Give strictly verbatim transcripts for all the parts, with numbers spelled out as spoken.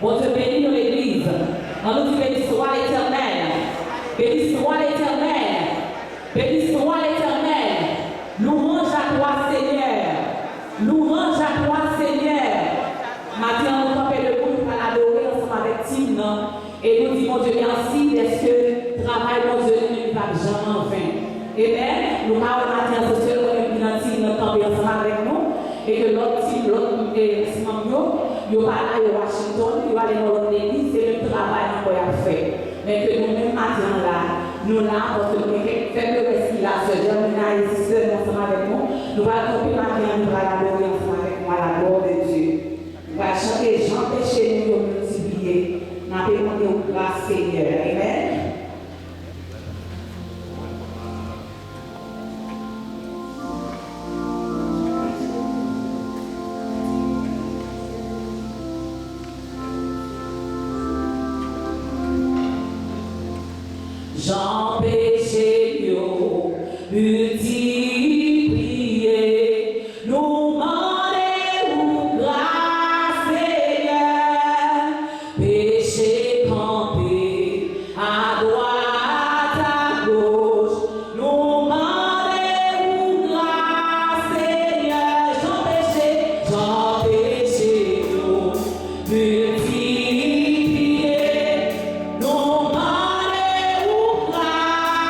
Bondye beni nou, legliz. Ann nou di, Béni soit l'Éternel. Béni soit l'Éternel. Béni soit l'Éternel. Louange à toi, Seigneur. Louange à toi, Seigneur. Maten an, nou kanpe debout, nou pral adore ansanm avèk tim nan. E nou di Bondye mèsi dèske travay Bondye li menm li p ap janm anven. Amen. Nou pa wè maten an, se sèl mwen menm ki nan tim nan kanpe ansanm avèk nou. E ke lòt tim, lòt, e, ti manm yo, yo pa la, yo Washington, yo ale nan lòt legliz, se menm travay ankò y ap fè. Men ke nou menm maten an la, nou la, paske nou gen kèk fèb rès ki la, sè Germina e sistè nou ansanm avèk nou. Nou pral kanpe maten an, nou pral adore ansanm avèk nou à la gloire de Dieu. Nou pral chante Jan peche nou yo miltipliye. N ape mande w gras, Senyè. Amen. Jan peche yo miltipliye, nou mande ou gras, Senyè. Peche kanpe adwat, agoch, nou mande ou gras, Senyè. Jan peche, jan peche yo miltipliye, nou mande ou gras.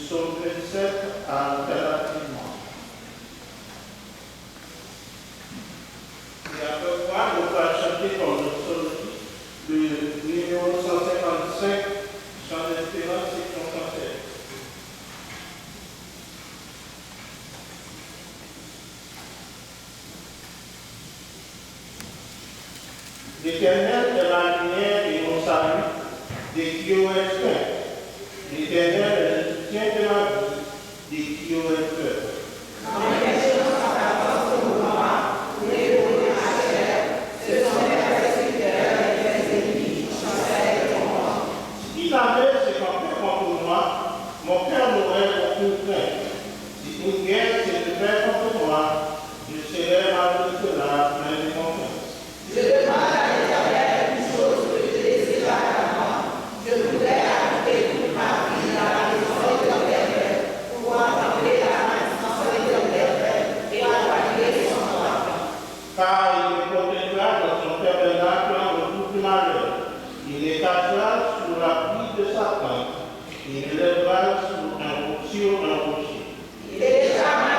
Psaume vingt-sept à alternativement. Et après quoi, nous allons chanter comme le psaume dit, le numéro cent cinquante-cinq, Chant d'espérance, section française. L'Éternel est ma lumière et mon salut, de qui aurais-je crainte? L'Éternel est le soutien de ma vie, de qui aurais-je peur? Si l'armée se campait contre moi, mon cœur n'aurait aucune crainte. Si une guerre se levait contre moi, je serais malgré cela plein de confiance. Je demande à l'Éternel une chose que je désire ardemment. Je voudrais habiter toute ma vie dans la maison de l'Éternel, pour contempler la magnificence de l'Éternel et pour admirer son gloire. Car il me protégera dans son tabernacle de tout malheur. Il me cachera sous l'abri de sa tente. Il me lèvera sur un, sur un rocher. Il est déjà ma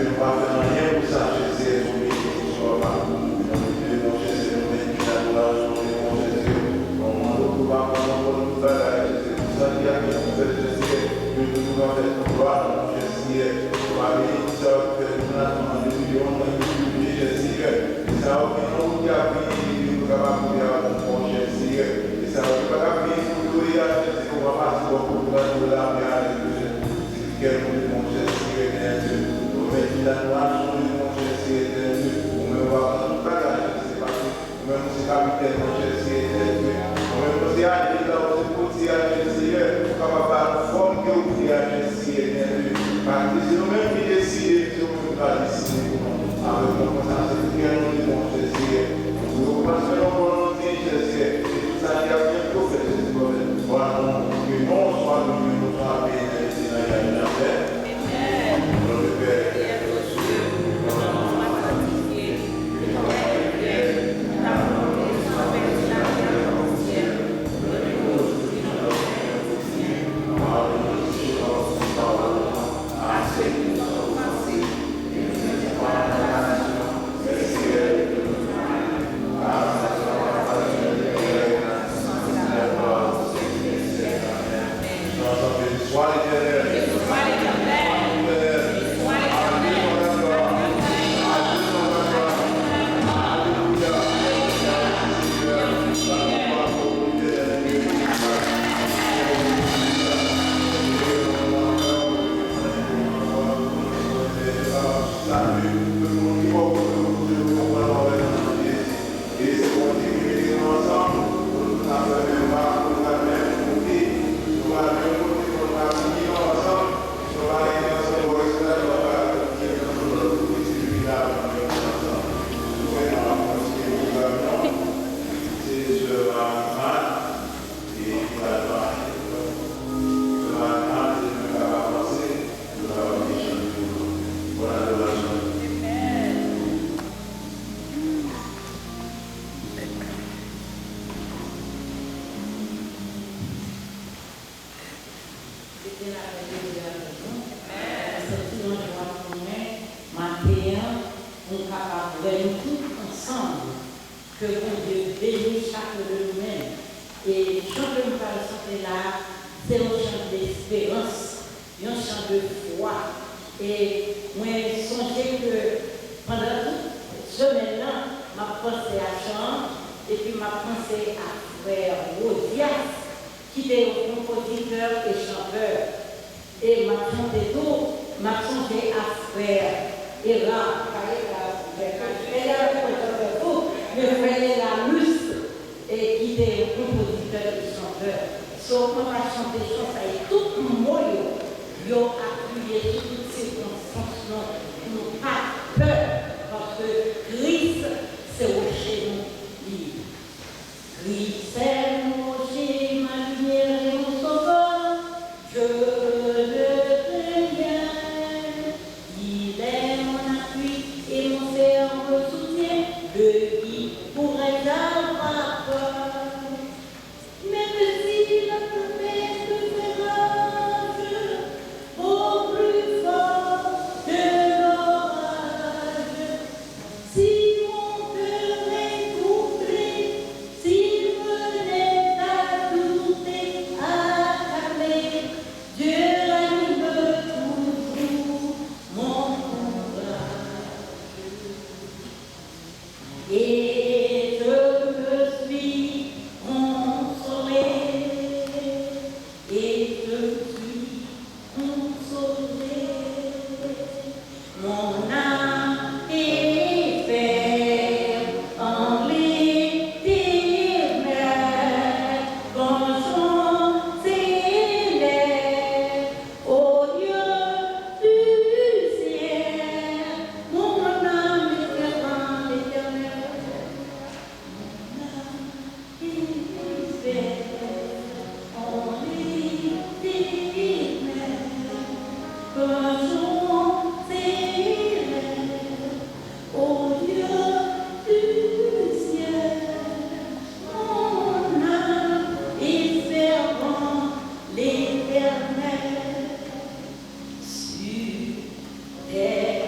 Nou pa fè anyen pou sa, Jezi, se yon benediksyon, papa. Nou benediksyon, Jezi, nou benediksyon, adorasyon, Jezi, nou mande w pou papa, nou konn tout bagay, Jezi, pou sa ki ap vin pou fè, Jezi, nou toujou ka fè pou glwa, Jezi, nou pa benediksyon, fè nou la, nou mande w, nou mande w, Jezi, e sa yo ki nan wout ki ap vini, Jezi, nou kapab rive avèk yon bon, Jezi, e sa yo ki pa t ap vini pou yo ye a, Jezi, nou pa pase bò pou nou, nou la, men ale, Jezi. Kè nou, Monchè, Seyè, Bondye, nou remèt tout adorasyon, Monchè, Seyè, Bondye, ou menm w ap nan tout bagay, Jezi, paske ou menm ou se kapitèn, Monchè, Seyè, Bondye, ou menm ou se aje la, ou se pòtye aje, Seyè, ou kapab ba nou fòm ke ou vle aje, Seyè, Bondye, paske se nou menm ki deside, se ou menm ki va deside pou nou. Avèk nou konsa, se kè nou, Monchè, Seyè, nou rekonèt nou, Monchè, Seyè, e tout sa ki ap vin pou fè, Jezi, Bondye, nou ke non, swa nou, nou swa beni. Soit l'Éternel. Soit l'Éternel. Alléluia. Alléluia. Salut, tout le monde qui va au côté de vous, je vous envoie dans le nom de Jésus. E se Bondye ki mete nou ansanm, pou nou ta fè menm pa, pou nou ta menm kote, nou pa menm kote, pou nou ta vini ansanm, nou pa rete ansanm, nou rete la, nou pa vini ansanm, nou tout ki vini la, nou vini ansanm. Nou fè nan la kontinye pwogram nan, se sè Marie-Anne, e ki pral pale. Sè Marie-Anne, se nou kapab avanse, nou kapab echanj. Bòn adorasyon. Mete lapè de Dye avèk nou. Mwen santi yon jwa pou mwen, maten an, pou m kapab wè nou tout ansanm. Ke Bondye beni chak youn de nou menm. E chan ke m pral chante la, se yon chan desperans, yon chan de fwa. E mwen sonje ke pandan tout semèn nan, m ap panse a chan an, epi m ap panse a frè Rodias, ki te yon konpozitè e chantè. E m ap chante tou, m ap sonje a frè Era, pa Era, frè Kache, Era te konn chantè tou, men frè Era Lus, e ki te yon konpozitè e chantè. So, mwen pa chante chan sa, e tout mo yo, yo apiye sou tout sikonstans nou, pou nou pa pè, paske Kris se woche nou li ye. Christ est mon rocher, ma lumière et mon sauveur, je le crains bien. Il est mon appui et mon ferme soutien, de qui pourrais-je avoir peur ? Même si la tempête fait rage, au plus fort de l'orage, si mon cœur est troublé, s'il venait à douter, accabler, Dieu ranime toujours mon courage. Et je me suis consolé, et je me suis consolé. Mon âme est ferme en l'Éternel, quand j'en s'élève au Dieu du ciel, mon âme espère en l'Éternel. Mon âme espère en l'Éternel, quand j'en s'élève au Dieu du ciel, mon âme espère en l'Éternel. Sur terre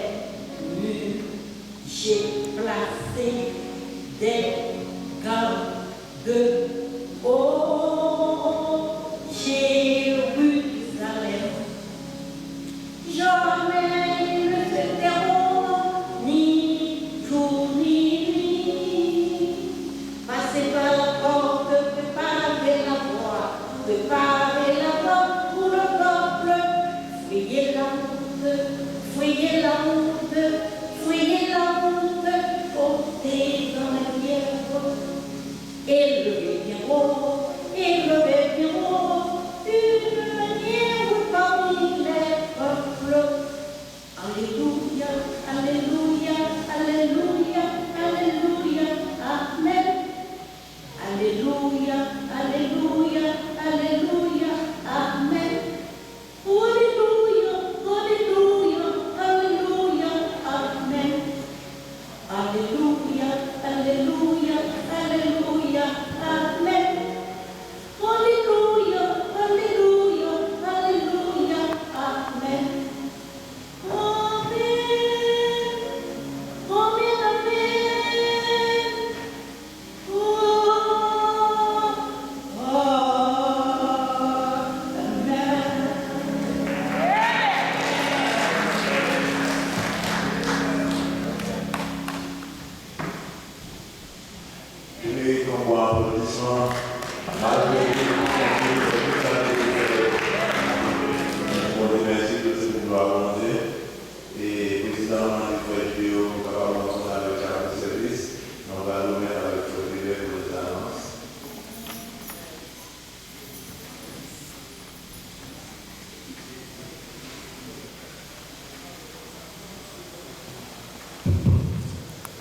Mèsi, tout se pou glwa Bondye. E prezidan an mande frè Jide yo pou kapab retounen avèk chapo sèvis. Nou pral remèt avèk frè Jide pou lèzanons.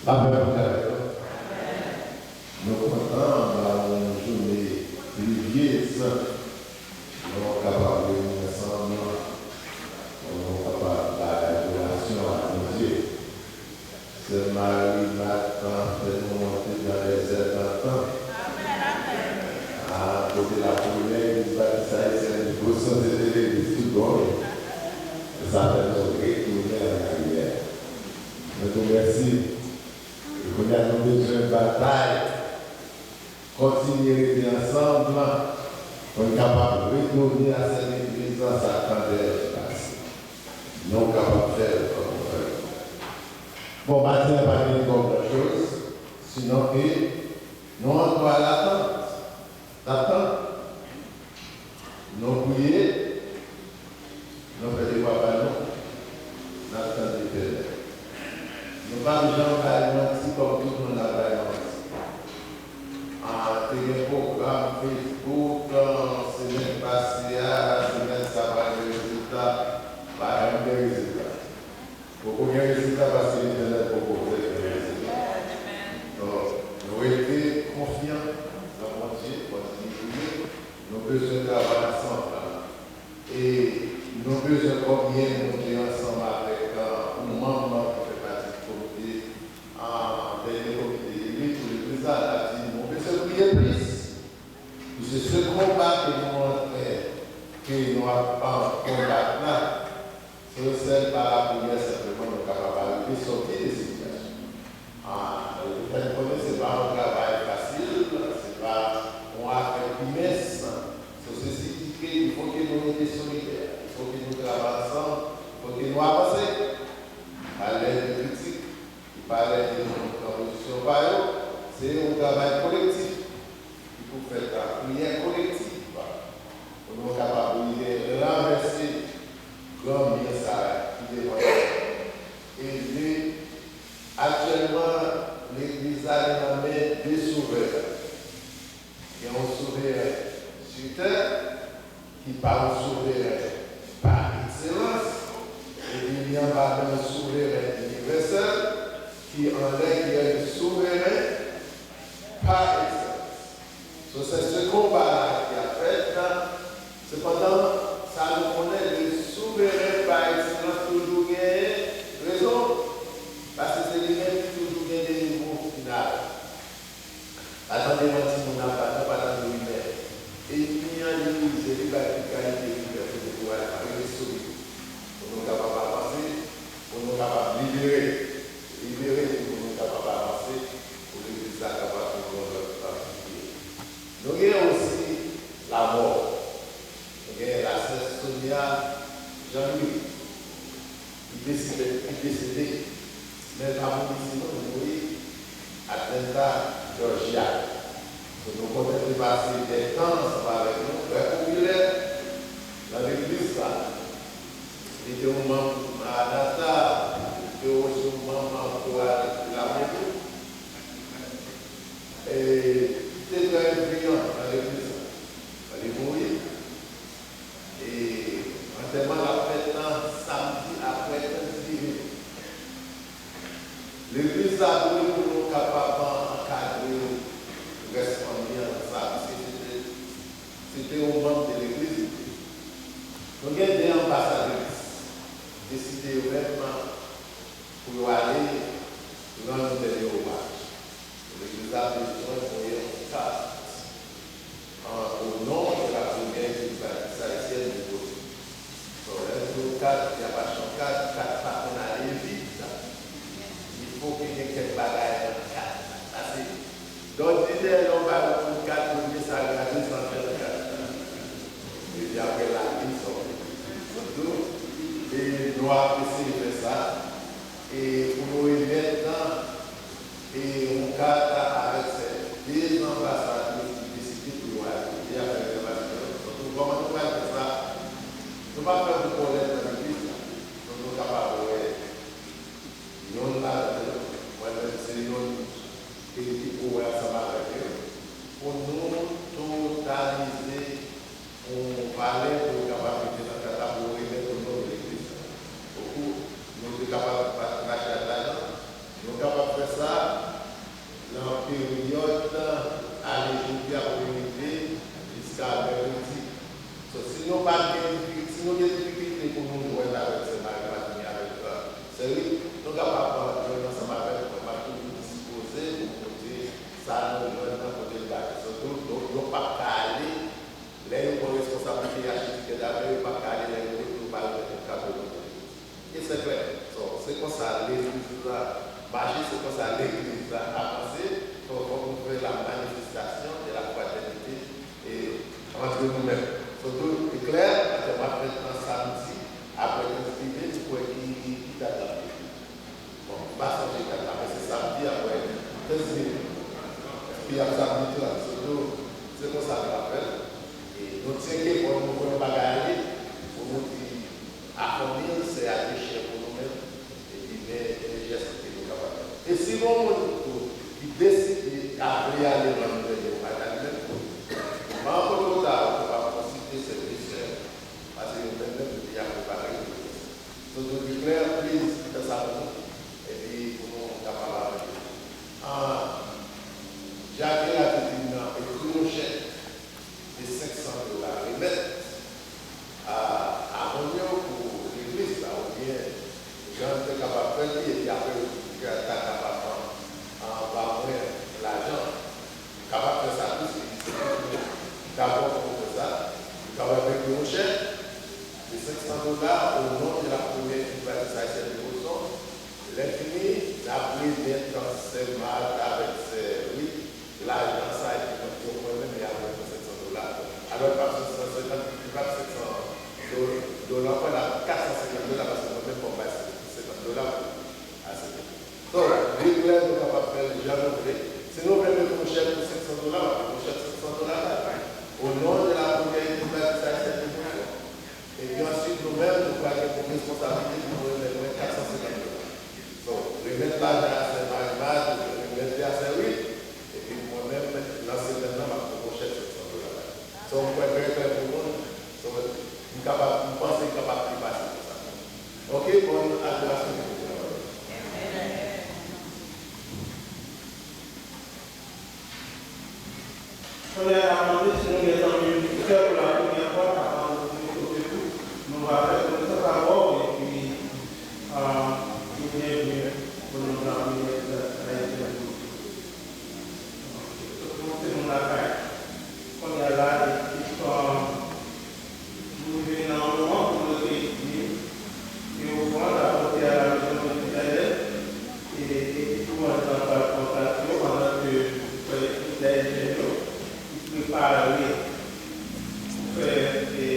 Lapè Bondye avèk nou. Nou kontan ba yon jounen plivyez. Nou kapab reyini ansanm, pou nou kapab bay adorasyon a Bondye. Sè Mari Mat fè nou monte dans les airs d'antan. A, kote lapremyè legliz batis ayisyèn Boston te gen legliz tout bon. Sa fè nou retounen an aryè. Nou di w mèsi. E kounye a nou bezwen batay. Kontinye rete ansanm pou n kapab retounen a sèt legliz lan sa k tandè pase. Nou kapab fè l kòm nou fè l. Bon, maten an pa gen twò gran choz, sinon ke nou ankò a latant. N ap tann. Nou priye, nou fè devwa pa nou, n ap tann Letènèl. Nou p ap janm bay manti kòm tout moun ap bay manti. A, te gen pwogram Facebook, a, semèn pase a, semèn sa pa gen rezilta, pa janm gen rezilta. Poko gen rezilta paske Letènèl poko fè gen rezilta. Donk, nou rete konfyan nan Bondye, kontinye priye. Nou bezwen travay ansanm la. E nou bezwen kòm yè nou te ansanm avèk, a, yon manm ki fè pati di komite, a, dènye komite elit pou legliz la, l ap di, nou bezwen priye plis. Paske se konba ke nou antren, ke nou ap, a, konbat la, se yon sèl pa lapriyè senpleman nou kapab arive sòti de sitiyasyon. A, nou fè n konnen se pa yon travay fasil, se pa yon afè ki mens. Sosye Sidi ke il fo ke nou rete solidè, il fo ke nou travay ansanm, il fo ke nou avanse. Pa lè de kritik, li pa lè de moun pran pozisyon pa yo, se yon travay kolektif. Ki pou fèt la, priyè kolektif, pou nou kapab rive ranvèse gran mi sa ki devan nou. E de, aktyèlman, legliz la li nan men de souveren. Gen yon souveren sou tè, ki pa yon souveren pa ekselans, epi li anba men yon souveren inivèsèl, ki anlè, ki yon souveren pa ekselans. So, se, se konba la ki ap fèt la. Sepandan, sa nou konnen, le souveren pa ekselans toujou genyen rezon, paske se li menm ki toujou gen deli mo final. Pa tande manti moun ap bay, non, pa tande rimè. Ènmi an, li rize, li bay tout kalite rimè pou dekouraje nou. Rete solid. Pou nou kapab avanse, pou nou kapab libere. Libere, pou nou kapab avanse, pou legliz la kapab vin yon lòt, a, pye. Nou gen osi lamò. Nou gen lasè Sonia Jean Louis. Li deside, li desede. Men l pa mouri, sinon li mouri Atlanta, Jòjya. So, nou konnen li pase de tan ansanm avèk nou, trè popilè nan legliz la. Li te yon manm Maranata, li te osi yon manm Koral Lamontou. E li te trè enfliyan nan legliz la. Li mouri. E antèman l ap fèt nan samdi aprè Thanksgiving. Legliz la dwe pou nou kapab ankadre rès fanmi an nan sa, paske se te, se te yon manm de legliz li te. Nou gen de anbasadris deside yo menm pou yo ale rann nou dènye omaj. Legliz la bezwen voye yon kat, an, o non de la premyè legliz batis ayisyèn de Boston. Donk, lè nou di yon kat, y ap achte yon kat, kat pa konn ale vit. Il fo ke gen kèk bagay nan kat la. Sa se, lè w di dèyè lè w bay yon moun kat, premye sa gade, se anfè nan kat la. Epi apre, l ale, sòti. Donk, e nou ap eseye fè sa. E pou nou remèt nan, e yon kat avèk sèt de anbasadris ki deside pou yo ale. E afè rezèvasyon yo. Donk, nou, kòman nou pral fè sa? Nou p ap fè pou kòlèt nan Se klè. So, se konsa legliz la mache, se konsa legliz la avanse. So, fòk nou fè la manifestasyon de la fraternité e antre nou menm. So, tou e klè, antèman fèt nan samdi, apre Thanksgiving, ou kwè ki, ki dat la? Bon, m pa sonje dat la, men se samdi apre Thanksgiving. Epi ap samdi trant, so, tou, se konsa nou ap fè l. E nou tcheke, bon, nou voye yon bagay ale, pou nou di, a fanmi l, sè a te chè pou nou menm, epi men, men jès ke nou kapab fè. E si gon moun tou ki deside, ka vle ale nan nou dènye, ou pa t al menm, men ankò twò ta, ou kapab konsilte sèvis sè, paske yo menm menm, yo deja prepare pou yo fè sa. So, nou deklè, pliz, fè sa pou nou, epi pou nou kapab avè. Ah, Jacqueline la te di m nan, ekri yon chèk de senk san dola remèt a, a moun yo pou legliz la, oubyen jan n te kapab fè li, epi apre yo ta kapab ban, ah, ban mwen lajan. Ou kapab fè sa tou, si, si ou dakò pou ou fè sa. Ou kapab ekri yon chèk de senk san dola au nom de la première Église Baptiste Haïtienne de Boston. Lè fini, n ap remèt sè Marthe avèk sè Ruth lajan sa, epi mwen, yo mwen menm, e apre mwen senk san dola. Alò, li p ap senk san senkant, li p ap senk san do-, dola ankò, l ap kat san senkant dola, paske mwen menm, fò m bay senkant dola pou asepte. So, li klè, nou kapab fè l jan nou vle. Si nou vle mete yon chèk pou senk san dola, w ap mete yon chèk senk san dola la. Au nom de la première Église Baptiste Haïtienne de Boston. Epi answit, nou menm, nou pral gen pou responsablite pou nou remèt mwen kat san senkant dola. So, remèt lajan a sè Marimad, remèt li a sè Ruth, epi mwen menm, nan semèn nan, m ap pran yon chèk senk san dola la. So, m kwè trè klè pou moun. So, m kapab, m panse m kapab pi fasil pou sa. Ok, bon, adorasyon ke Bondye la. Kounye a, n ap mande si nou gen zanmi vizitè pou la premyè fwa, n ap mande pou nou kote tou. Nou va fè konesans avè w, epi, ah, ou byenveni au nom de la première Église Baptiste Haïtienne. Ok, tout moun se moun lakay. Kounye a la, ekip, ah, nou rive nan yon moman pou nou rekeyi, e ofrann apòte à la maison de l'Éternel, e ekip louwanj lan pral pran plas yo, pandan ke frè ekip dayijèn yo ki prepare pou fè, e,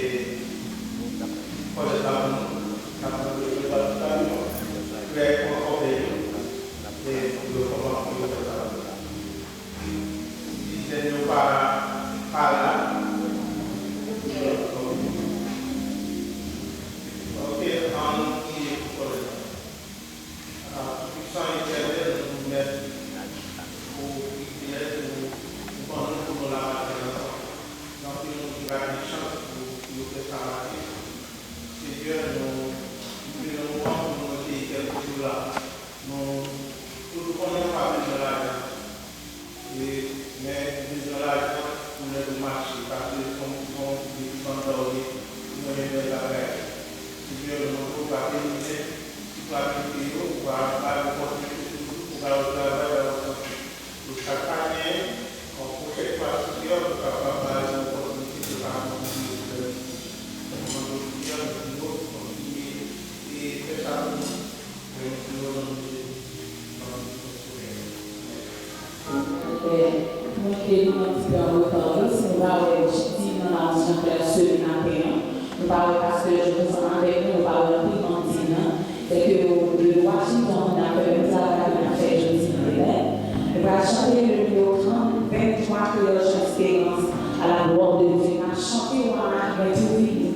kòlèt la pou nou, n ap mande yo pa tout la, frè yo pran kòbèy yo, e pou yo kòmanse yo fè sa. Lidè yo pa, pa la. Ok, ann priye pou kòlèt la. Ah, Toupisan Etènèl, nou remèt ou privilèj ou, ou ban nou pou nou la maten an. Gen anpil moun ki pa gen chans pou, pou yo fè sa maten. Senyè, nou, nou vin nan moman pou nou rekeyi kèk jou la. Nou, nou konnen nou pa bezwen lajan. E, men, ou bezwen lajan pou lè nou mache, paske se yon, se yon depi banda w ye, ou renmen bèl bagay. Senyè, nou mande w pa beni men ki pral kite yo, ou va ba yo opòtinite toujou pou ba yo travay, ba yo sante. Pou sa k pa genyen, yon pwochèn fwa, Senyè, ou kapab ba yo opòtinite pou yo ka kontinye pou bèl. Nou mande w, Senyè, nou di w, kontinye e fè sa pou nou. Mwen te vin yon ti pe an reta wi, si nou pa wè Jidi nan Lamont Jean Clair semèn maten an, nou pa wè pastè Jozan avèk nou, nou pa wè anpil moun di nan, se ke nou, de Washington, nou ap fè menm travay ke n ap fè jodi an, amen. Nou pral chante le nimewo trant, venntwa, Kreyòl Esperans, à la gloire de Dieu. N ap chante w a mari mwen tou vini.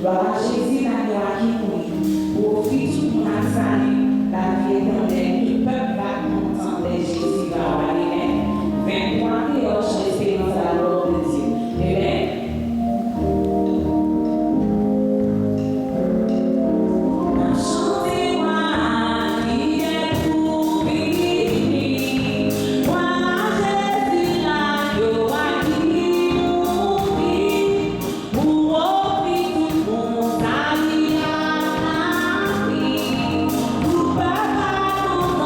Glwa a Jezi, lavi a ki mouri, pou ofri tout moun ak sali, lavi etènèl, tout pèp va kontan lè Jezi va w ale. Amen. Venntwa, Kreyòl, chan esperans a la glwa de Dye. Amen. N ap chante wa ki fèt pou vini, glwa a Jezi, lavi a ki mouri. Ou ofri tout moun sali ak lavi. Tout pèp va kontan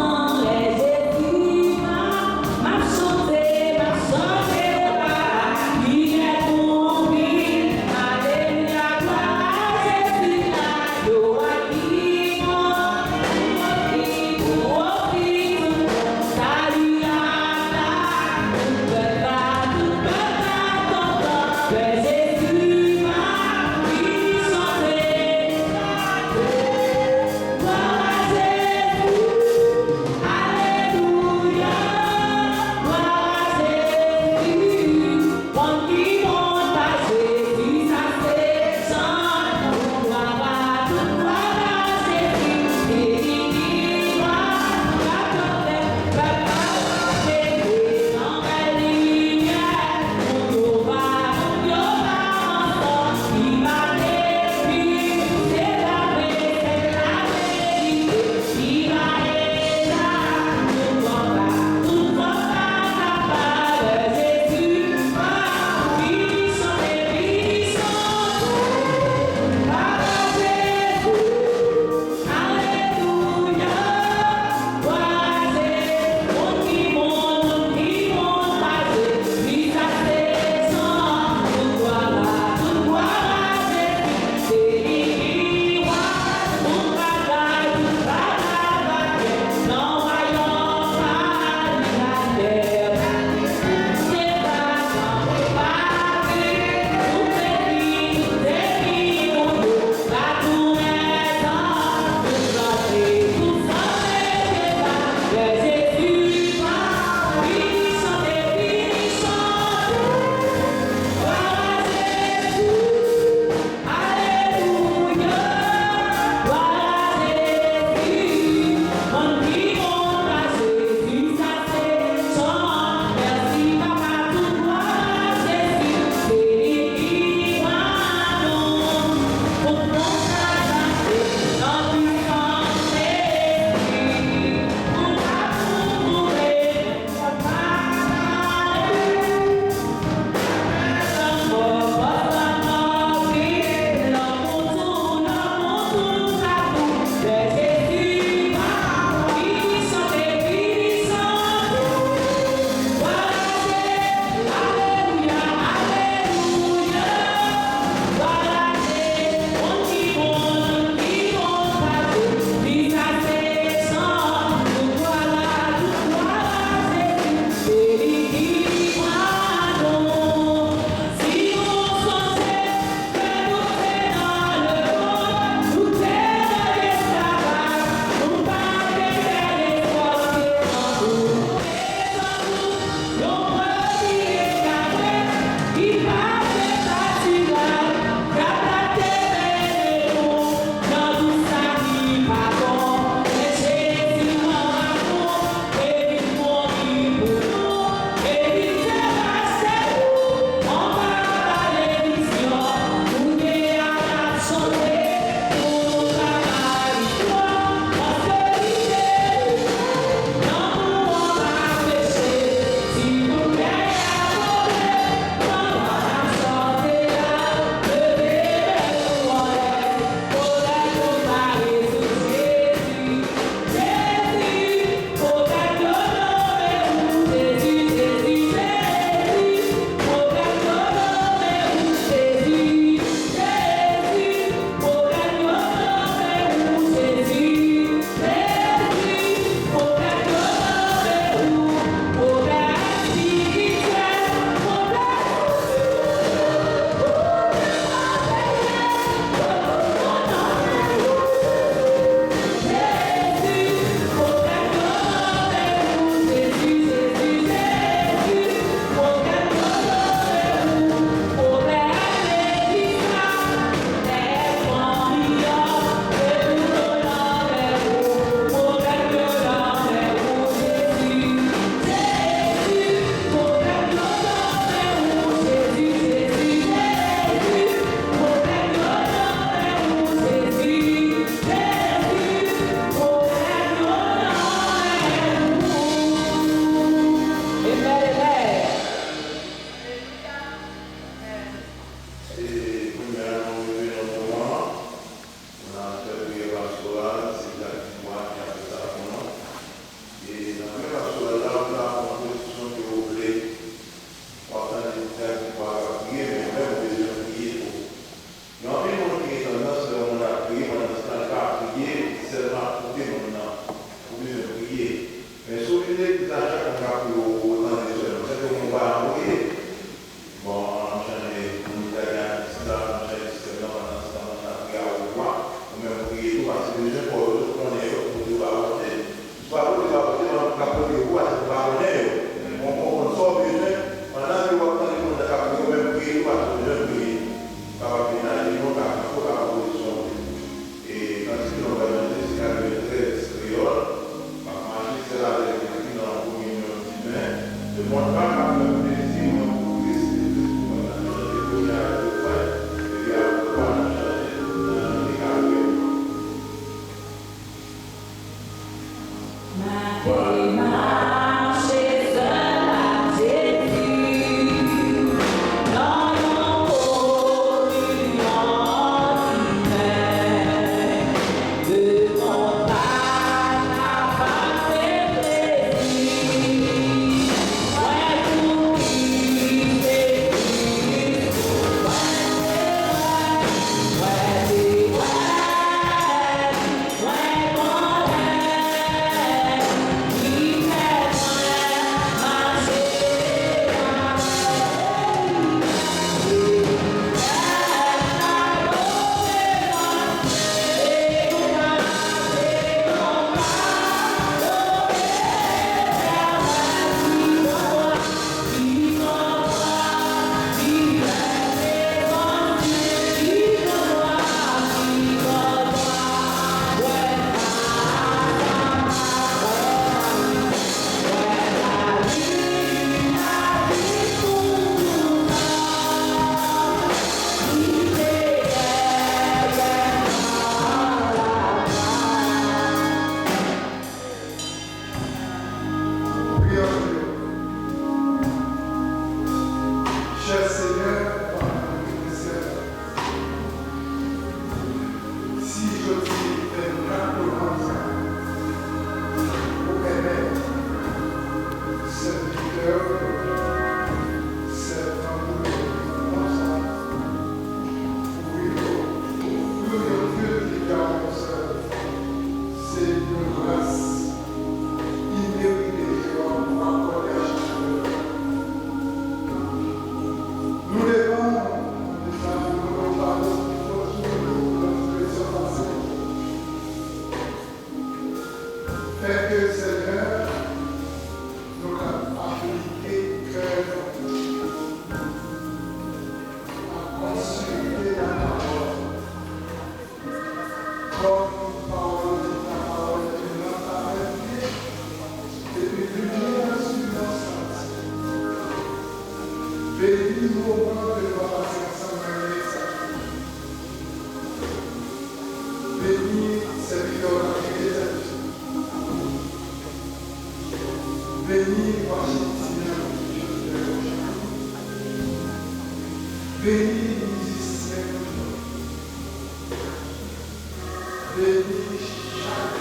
Beni chak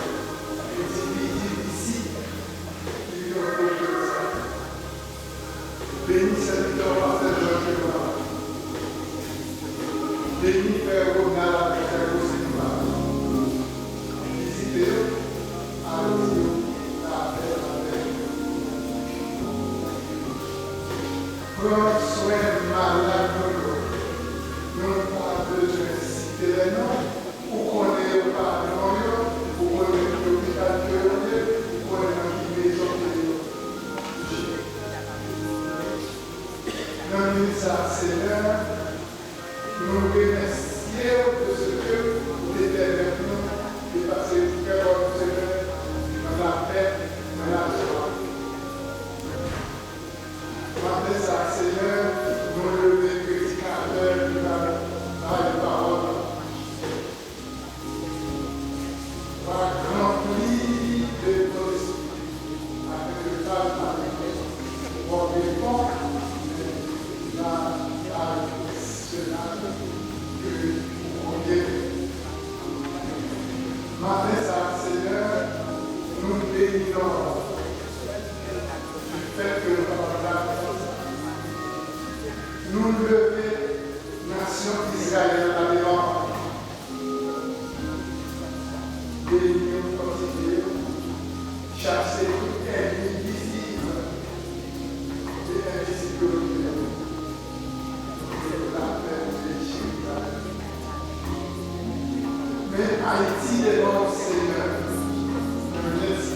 endividi isit ki pran pwogram sa. Beni sèvitè w, pastè Jòj Ronald. Beni frè Ronald avèk frè Rosemary. Vizite yo, ale di yo lapè, lapè. Pran swen malad nou yo. Nou pa bezwen site lè non. Ou konnen yo pa non yo, ou konnen ki lopital ke yo ye, ou konnen nan ki mezon ke yo loje. Nan minit sa, Senyè, nou remèsye w de ce que ou te pèmèt nou de pase yon trè bòn semèn nan lapè, nan lajwa. Maten sa, Senyè, nou leve predikatè ki va bay pawòl la. Va ranpli de ton Espri, afin que par la prière, w ap reponn la bay sena ke ou konvye. Maten sa, Senyè, nou beni non w. Fè ke nou kapab la. Nou leve nasyon Izrayèl la devan w. Beni yo, fòtifye yo, chase tout ènmi vizib e envizib yo. Men Ayiti devan w, Senyè, nan lès.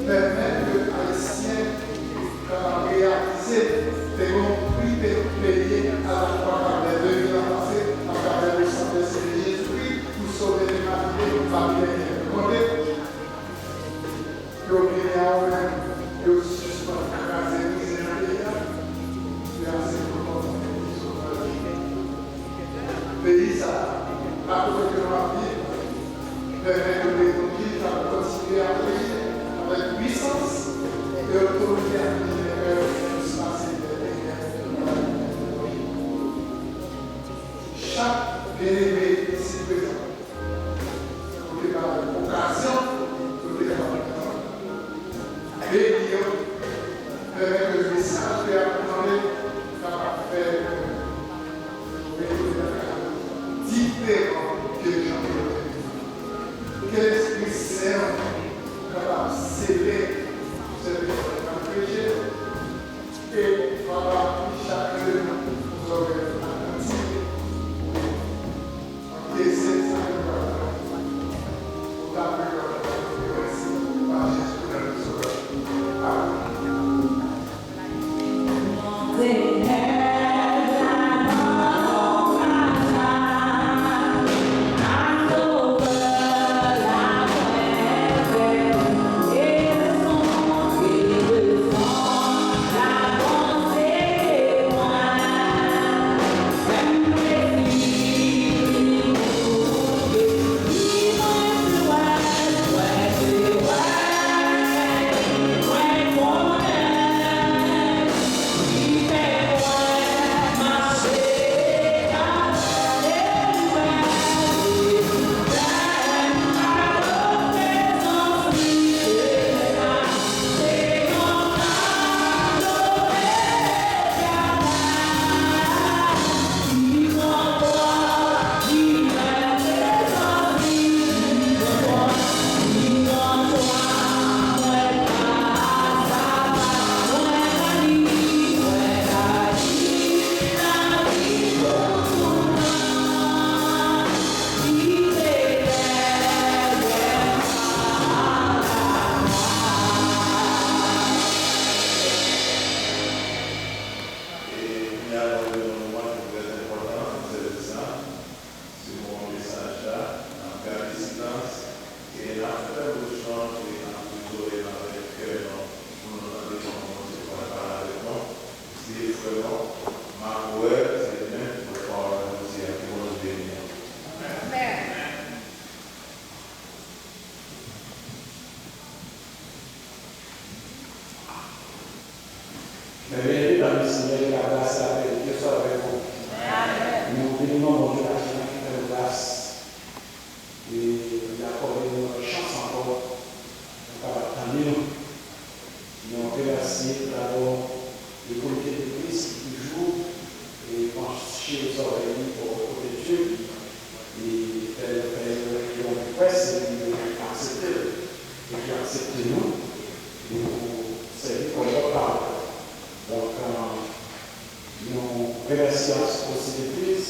Pèmèt ke Ayisyen kapab reyalize te gen yon pri te peye alafwa Kabèk de mil an pase atravè le sang de Jezikri pou sove limanite pa gen konte. Yo vini a ou menm, yo sispann kraze brize nan peyi a. Se ase pou kontinye sovaj. Peyi sa a, la kote ke nou ap viv, pèmèt ke levanjil ka kontinye a preche avèk pwisans e otorite ak lide lè yo plis pase lè. Chak byeneme isit prezan, ou te ba yo okazyon pou te kapab beni yo, pèmèt ke mesaj ke y ap tande kapab fè yo retounen lakay yo diferan ke jan ke yo te vini. Ke Lespri Sen an kapab sele sèvitè k ap preche, e papa, chak de nou, pou zòrèy atantif, ankyese sa ke nou pral tande. Pou ta glwa, pou ta glwa, pa Jezi nan Sovè. Amen. E kounye a, nou rive nan moman ki trè enpòtan nan sèvis la. Se moman mesaj la, n ap gade silans e n ap fè bouch nou e n ap ouvri zòrèy nou avèk kè nou pou nou tande kòman Bondye pral pale avèk nou. Se frè nou, Marc Roel, se li menm ki pral pawòl la jodi a. Ke Bondye beni nou. Amèn. Men byeneme nan Senyè, ke lagras la Pè Bondye swa avèk ou. Amèn. Nou beni non Bondye la ki fè nou gras. se ki aksepte l e ki aksepte nou pou sèvi kòm pòtpawòl. Donk, yon remèsiyans osi legliz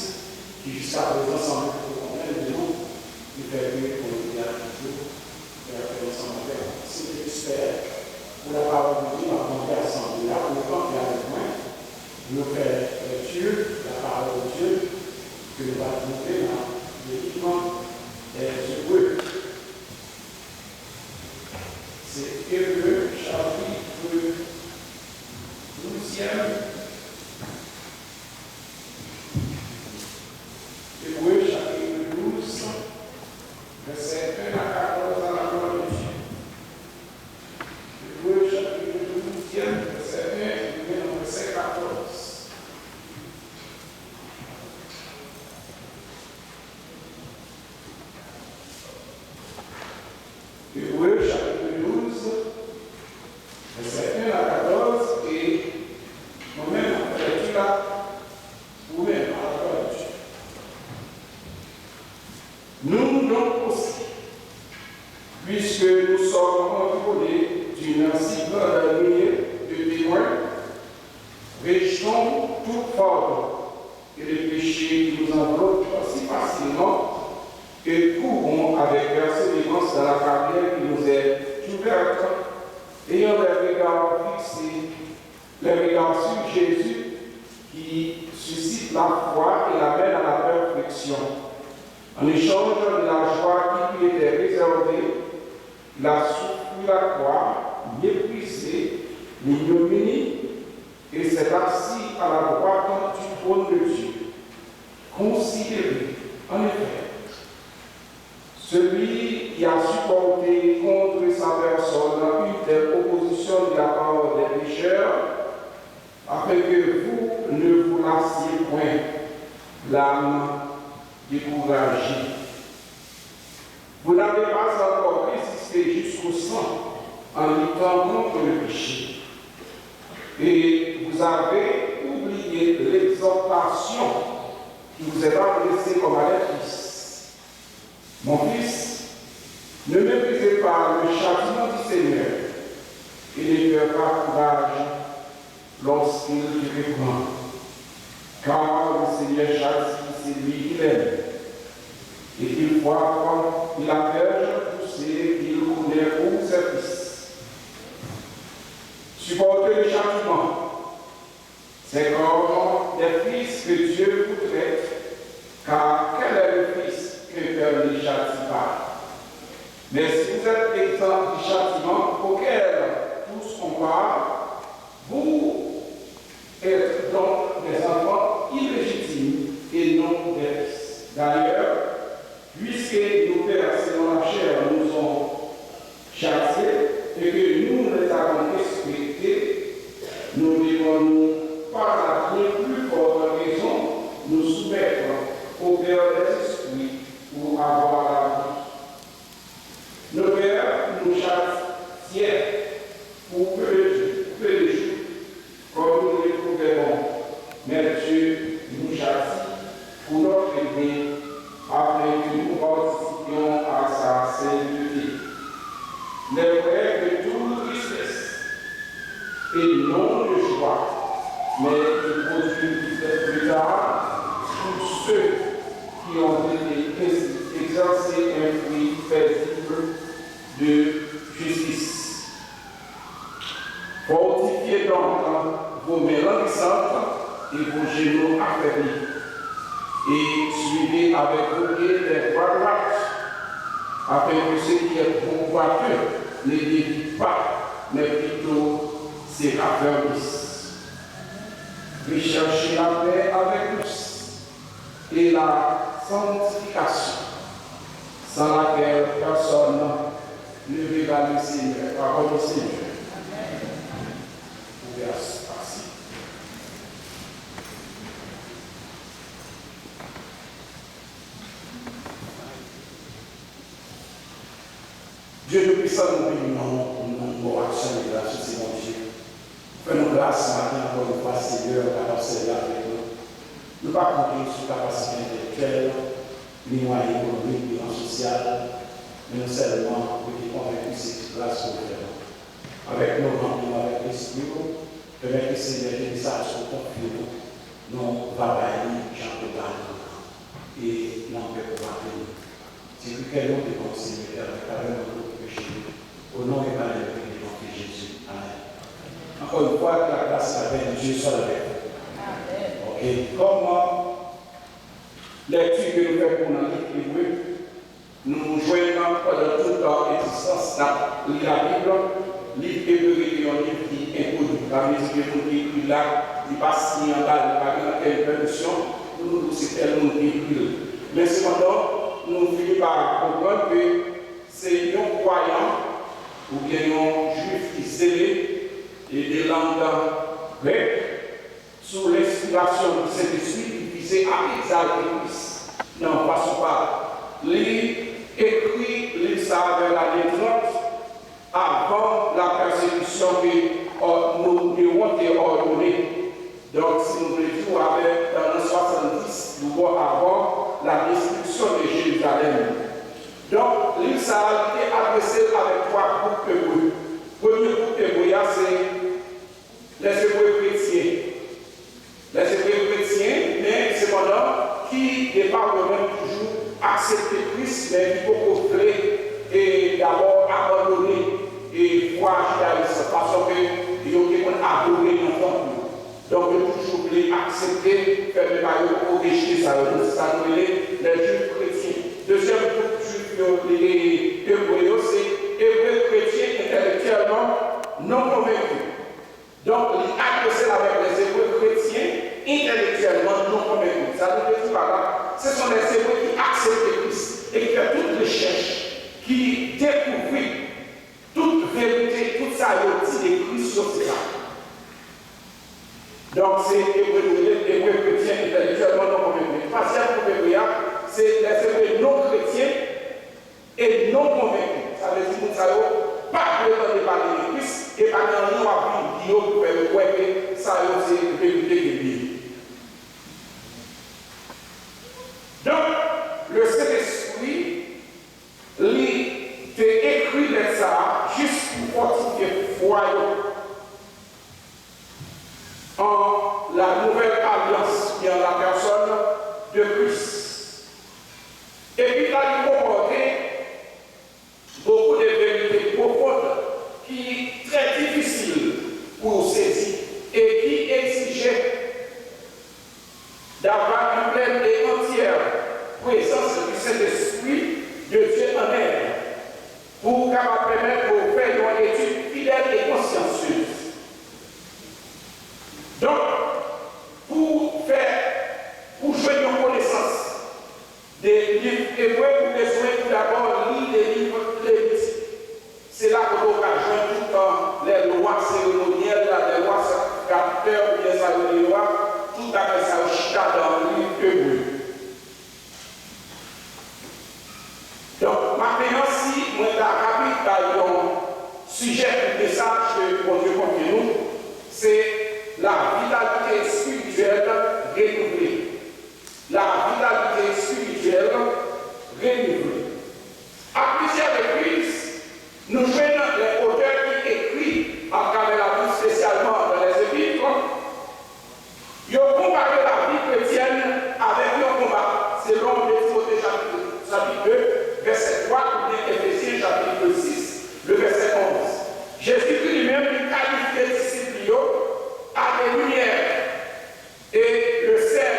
ki jiska prezan sanble poko konnen de nou, ki fè ke komite a toujou fè apèl ansanm avè w. Si w te espè pou la parole de Dieu, m ap mande asanble a pou yo kanpe avèk mwen, pou yo fè lekti la parole de Dieu ke nou va twouve nan liv Ebre. Se Ebre, chapit douzyèm. Ebre, chapit douz, vèsè en a katòz, à la gloire de Dieu. Ebre, chapit douzyèm, vèsè en, rive nan vèsè katòz. Ebre, chapit douz, vèsè en a katòz, e mwen menm, m ap fè lekti la pou ou menm, à la gloire de Dieu. Nous donc aussi, puisque nous sommes environnés d'une si grande nuée de témoins, rejetons tout fardeau et le péché qui nous enveloppe si facilement et courons avec persévérance dans la carrière qui nous est ouverte, ayant les regards fixés, les regards sur Jésus qui suscite la foi et l'amène à la perfection. En échange de la joie qui lui était réservée, il a souffert la croix, méprisé l'ignominie, et s'est assis à la droite du trône de Dieu. Considérez, en effet, celui qui a supporté contre sa personne une telle opposition de la part des pécheurs, afin que vous ne vous lassiez point, l'âme découragée. Vous n'avez pas encore résisté jusqu'au sang en luttant contre le péché. Et vous avez oublié l'exhortation qui vous est adressée comme à des fils. Mon fils, ne méprisez pas le châtiment du Seigneur et ne perds pas courage lorsqu'il te reprend. Car le Seigneur châtie celui qu'il aime, et il frappe, il averge tous ceux qu'il connaît pour ses fils. Supportez le châtiment, c'est comme des fils que Dieu vous traite, car quel est le fils qu'un père ne châtie pas? Mais si vous êtes exempts du châtiment auquel tous ont part, vous êtes donc des enfants illégitimes et non des fils. D'ailleurs, puisque nos pères selon la chair nous ont châtiés et que nous les avons respectés, ne devons-nous pas à bien plus forte raison nous soumettre au Père des esprits pour avoir la vie? Nos pères nous châtiaient pour peu de jours, peu de jours, comme ils le trouvaient bon. Mais Dieu nous châtie pour notre bien, afin que nous participions à sa sainteté. Il est vrai que toute tristesse et non de joie, mais qui produit plus tard pour ceux qui ont été ainsi exercés un fruit paisible de justice. Fortifiez donc vos mains languissantes et vos genoux affaiblis, et suivez avec vos pieds les voies droites, afin que ce qui est bon boiteux ne dévie pas, mais plutôt se raffermisse. Recherchez la paix avec tous et la sanctification, sans laquelle personne ne verra le Seigneur. Parole du Seigneur. Ouvè a pase. Dye Toupisan, nou beni non w pou nou bon aksyon e gras ou, se Bondye. Fè nou gras maten ankò yon fwa, Senyè, ou kapab sèvi avèk nou. Nou pa konte sou kapasite entèlektyèl, ni mwayen ekonomik, bilan sosyal, Men nou sèlman rete konvenki se ti gras ke w fè nou. Avèk nou, ranpli nou avèk Lespri w, pèmèt ke Senyè ke mesaj ke w konfye nou, nou va bay li jan ke w ba nou an. E nan pèp ou va beni. Se kri kè nou devan w, Senyè, avèk lavè nou, nou preche nou. O non e pa lè nou priye nan non de Jezi. Amèn. Encore une fois, que la grâce et la paix de Dieu soient avec vous. Amèn. Ok. Kòm lèkti ke nou fè pou nan liv Ebre, nou jwenn pandan tout egzistans n ap li Labib, liv Ebre rete yon liv ki enkoni. Sa vle di ke moun ki ekri l la, li pa siyen anba l, li pa gen okenn pèmisyon pou nou di se tèl moun ki ekri l. Men sepandan, nou fini pa konprann ke se yon kwayan oubyen yon Jwif ki zele e de lang grèk sou lenspirasyon di Sentespri ki vize a egzalte Kris nan vwa sou pa. Li ekri liv sa a vè lane trant avan la pèsekisyon ke ò- moun Newon te òdone. Donk, si nou vle di, avè nan swasanndis, nou bò avan la destriksyon de Jerizalèm. Donk, liv sa a, li te adrese l avèk twa gwoup ebre. Premye gwoup ebre a, se Lèzebre kretyen. Lèzebre kretyen, men sepandan, ki de pa yo menm toujou aksepte Kris, men ki poko vle e dabò abandone e fwa jidayis, paske yo te konn adore nan tanp yo. Donk, yo toujou vle aksepte, fè men pa yo poko rejte sa yo. Donk, se sa nou rele lè Jwif kretyen. Dezyèm gwoup Jwif yo, e, ebre yo, se ebre kretyen entèlektyèlman non konvenki. Donk, li adrese l avèk lèzebre kretyen entèlektyèlman non konvenki. Sa nou vle di pa la, se son lèzebre ki aksepte Kris e ki fè tout rechèch, ki dekouvri tout verite, tout sa yo di de Kris yo se sa. Donk, se ebre nou rele ebre kretyen entèlektyèlman non konvenki. Twazyèm gwoup ebre a, se lèzebre non kretyen e non konvenki. Sa vle di moun sa yo pa vle tande pale de Kris e pa gen anyen w ap vin di yo pou fè yo kwè ke sa yo se verite ke li ye. Donk, le Sentespri, li te ekri lèt sa a jis pou fòtifye fwa yo an la nouvèl alyans ki an la pèsòn de Kris. Epi la, li konpòte beaucoup de vérités profondes ki trè difisil pou w sezi e ki egzije d'avoir une pleine et entière présence du Saint-Esprit de Dieu en elle pou kapab pèmèt ke w fè yon etid fidèl e konsyansyez. Donk, pou fè, pou jwenn yon konesans de liv Ebre, ou bezwen tou dabò li de liv Levitik. Se la kote w ka jwenn tout lè lwa seremonyèl la, lè lwa sakrifikater oubyen sa yo rele yo a, tout bagay sa yo chita nan liv Ebre. Donk, maten an, si mwen ta rapid bay yon sijè pou mesaj ke Bondye konfye nou, se la vitalité spirituelle renouvelée. La vitalité spirituelle renouvelée. A plizyè repriz, nou jwenn lè otè ki ekri atravè Labib, espesyalman dans les Épîtres, yo konpare lavi kretyèn avèk yon konba, selon de Timote chapit, chapit de, vèsè twa, oubyen Efezyen chapit sis, le vèsè onz. Jezikri li menm, li kalifye disip li yo a des lumières et le sel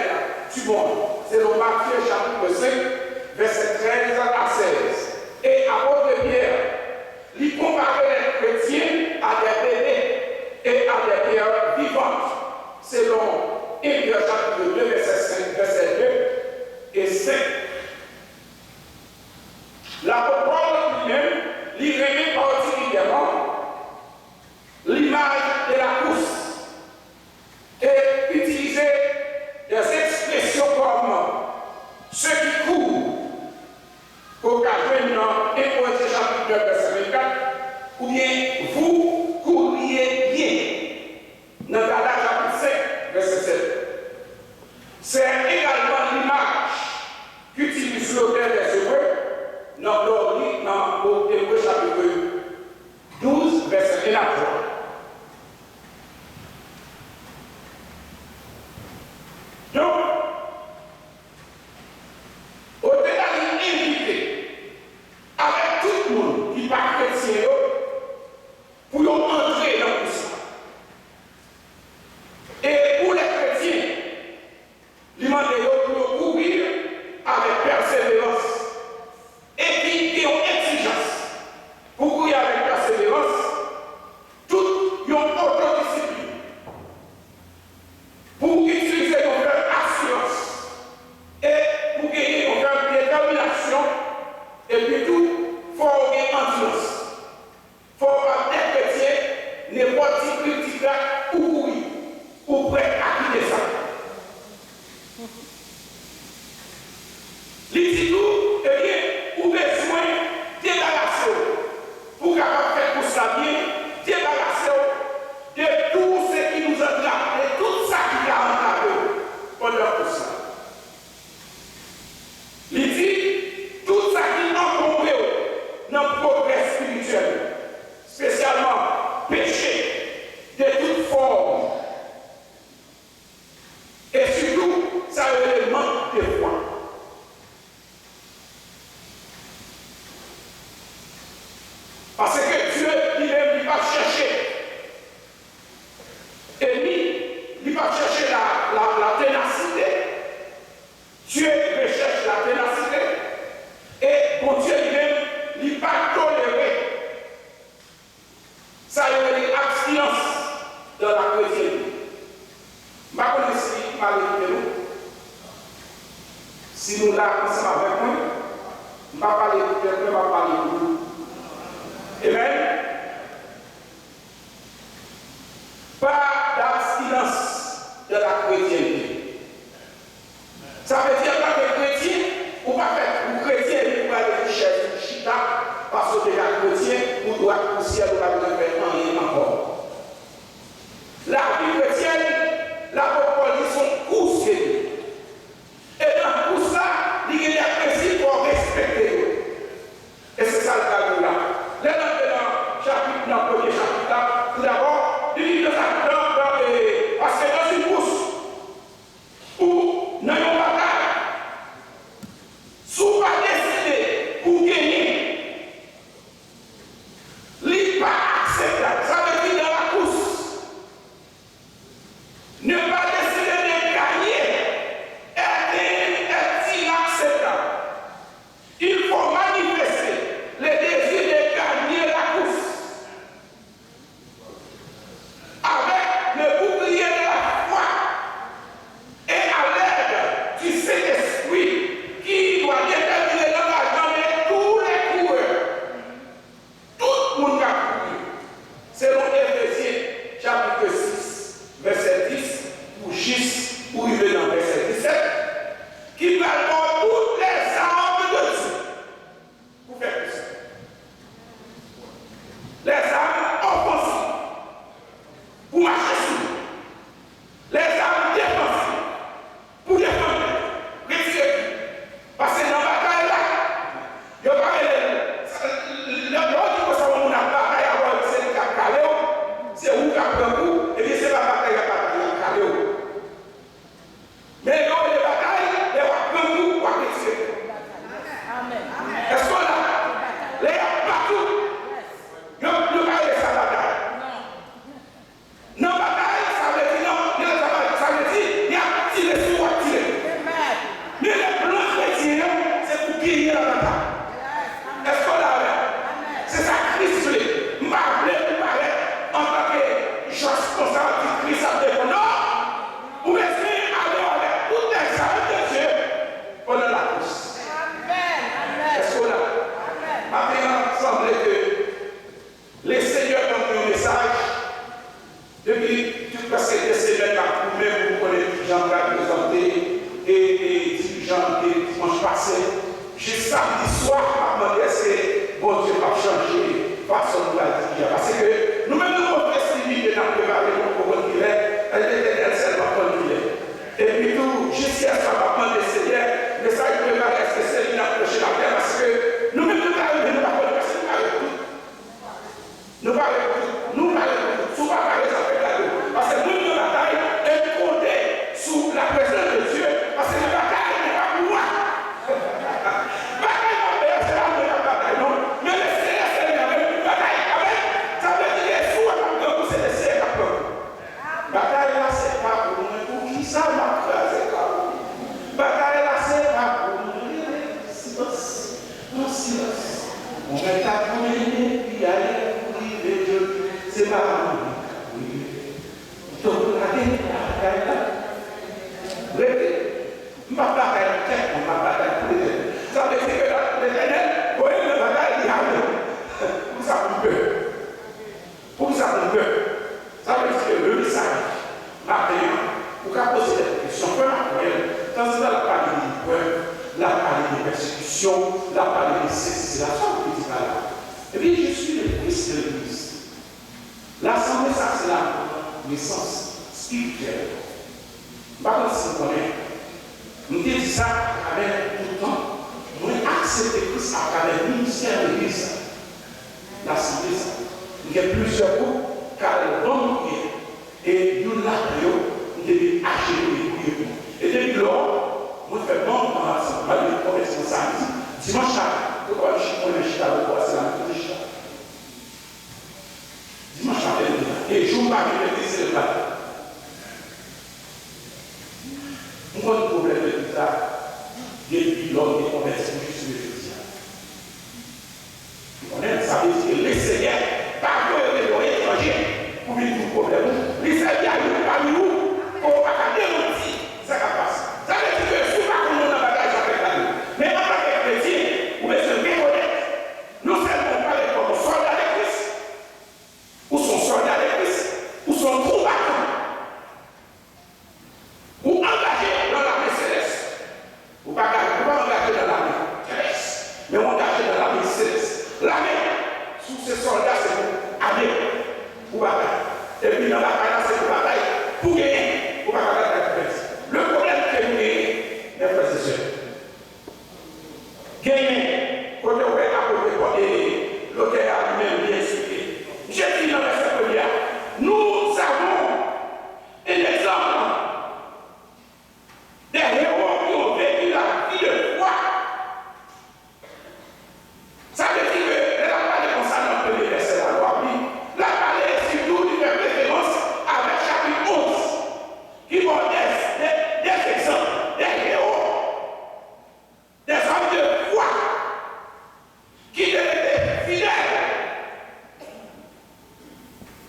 du monde, selon Matthieu chapitre cinq, vèsè trèz a sèz. E apot Pyè, li konpare lè kretyen a des bébés et à des pierres vivantes, selon en Pyè chapitre deux, vèsè senk, vèsè de e senk. Lapot Pòl li menm, li renmen patikilyèman l'image de la course et utiliser des expressions comme ceux qui courent, ke w ka jwenn nan en Korentyen chapit nèf vèsè vennkat, oubyen vous couriez bien, nan Gala chapit senk vèsè sèt. C'est également l'image qu'utilise l'auteur des Hébreux nan lè w li nan Epi tou, fò w gen andilans. Fò w pa dèkretyen, nenpòt ti krik ti krak, ou kouri, ou prèt a kite sa. Li di tou, ebyen, ou bezwen debarase w. Pou w kapab fè kous la byen, debarase w de tout ce qui nous entrave, de tout sa ki ka antrave w pandan kous la. Li di, tout sa ki ankonbre w nan pwogrè espirityèl, espesyalman peche de tout fòm, e sitou sa yo rele mank de fwa. Paske Dye li menm li p ap chèche enmi, li p ap chèche la, la, la tenasite. Dye rechèche la tenasite. E Bondye li menm, li pa tolere sa yo rele abstinence dans la chrétienté. M pa konnen si m al ekouté nou. Si nou la ansanm avèk mwen, m pa pale pou tèt mwen, m ap pale pou nou. Amen. Pas d'abstinence dans la chrétienté. Sa vle di, antanke kretyen, ou pa fèt pou kretyen epi pou ale sou chèz ou chita, paske w deja kretyen, ou dwat pou syèl, ou pa bezwen fè anyen ankò. Lavi kretyèn, lapot Pòl di, se yon kous ke li. E nan kous la, li gen de prensip fò w respekte yo. E se sa l pral di w la. Lè n antre nan chapit, nan premye chapit la, toudabò, li di nan sa, nan, nan, e, paske dans une course, ou nan yon batay, si w pa deside pou w genyen, li pa akseptab. Sa vle di, dans la course, ne pas décider de gagner est, est inacceptable. Il faut manifester le désir de gagner la course avec le bouclier de la foi et à l'aide du Saint-Esprit qui doit déterminer l'engagement de tous les coureurs. Tout moun k ap kouri, selon Efezyen chapit sis, vèsè dis, pou jis pou rive nan vèsè disèt, ki pral ba w tout lèzam de Dye pou fè kous la. Lèzam ofansif pou mache sou yo. Lèzam defansif pou defann tèt ou. Retire tou. Paske nan batay la, yo pa rele l. Lè, lè w di konsa yon moun ap batay avè w, se li k ap kale w, se ou k ap pran kou, ebyen se pa batay y ap batay, y ap kale w. Men yo rele batay, lè w ap pran kou, w ap retire tou. Èske w la? Lè y ap bat ou, yo, yo pa rele sa batay. Nan batay, sa vle di nan, nan travay, sa vle di, y ap tire sou ou, w ap tire tou. Men le plan kretyen an, se pou genyen nan batay. Èske w la avè m? Se sa Kris vle. M pa vle ou parèt antanke jòs konsa, w ap di Kris ap defann. Non! Ou bezwen ale avèk tout lèzam de Dye pandan lakous. Èske w la? Maten an, sanble ke Lesenyè ban nou yon mesaj. Depi tout prèske de semèn, m ap goumen pou m konnen kijan m pral prezante e, e dirijan de dimanch pase. Jis samdi swa, m ap mande èske Bondye p ap chanje fason nou pral dirije a. Paske nou menm nou konn fleksibilite n ap prepare, nou poko konn kilè, Letènèl sèlman konn kilè. Epi tou, jis yè swa, m ap mande Senyè, mesaj prepare, èske se li n ap preche maten an? Paske nou menm nou ka rive, nou pa konn, paske nou pa rive tout. Nou pare pou tout. Nou pare pou tout. Si w pa pare, sa fè gade w. Paske moun nan batay, e m konte sou la prezans de Dye, paske nan batay, nou pa pou wa. Batay pa L ap pale de sesi, sela, sa w vle di pa la? Ebyen, je suis le fils de l'Église. Lasanble sa se la nesans espirityèl. M pa konn si nou konnen. M te di sa atravè tout tan. Mwen aksepte Kris atravè ministè legliz sa. Lasanble sa. M gen plizyè gwoup k al ban m priyè. E youn ladan yo, m te vin achte li e priye pou mwen. E depi lò, mwen fè manm nan lasanble. Mwen vin konvèti nan samdi. Dimanch maten, kote w ap chita, mwen chita, lòt bò a se la m te chita. Dimanch maten m te la. E jou m pa vin legliz, se lè m pa vin. M konn pwoblèm legliz la depi lè m te konvèti pou jis rive jodi a. M konnen sa vle di ke Lesenyè pa voye rele yon etranje pou vin di w pwoblèm ou. Li sèvi a youn pami ou ke w pa ka demanti sa k ap pase. Sa vle di ke si w pa konn non nan bagay, sa fè gade w. Men antanke kretyen, ou bezwen rekonèt non sèlman ou parèt kòm yon sòlda de Kris, ou se yon sòlda de Kris, ou se yon konbatan. Ou angaje nan lame selès. Ou pa, ou pa angaje nan lame tèrès, men ou angaje nan lame selès. Lame, si w se sòlda, se pou ale pou batay. Epi nan batay la, se pou batay pou genyen. Ou pa ka batay pou pèdi. Le pwoblèm ke nou genyen, mes frères et sœurs, genyen, kote w wè apot Pòl, e lotè a li menm li eksplike. Jezi nan vèsè premye a, nous avons un exemple des héros qui ont vécu la vie de foi. Sa vle di ke lè l ap pale konsa nan premye vèsè la, lè w ap li, l ap pale sitou, li fè referans avèk chapit onz, ki ba w des, des, des exemples, des héros, des hommes de foi, ki te rete fidèl.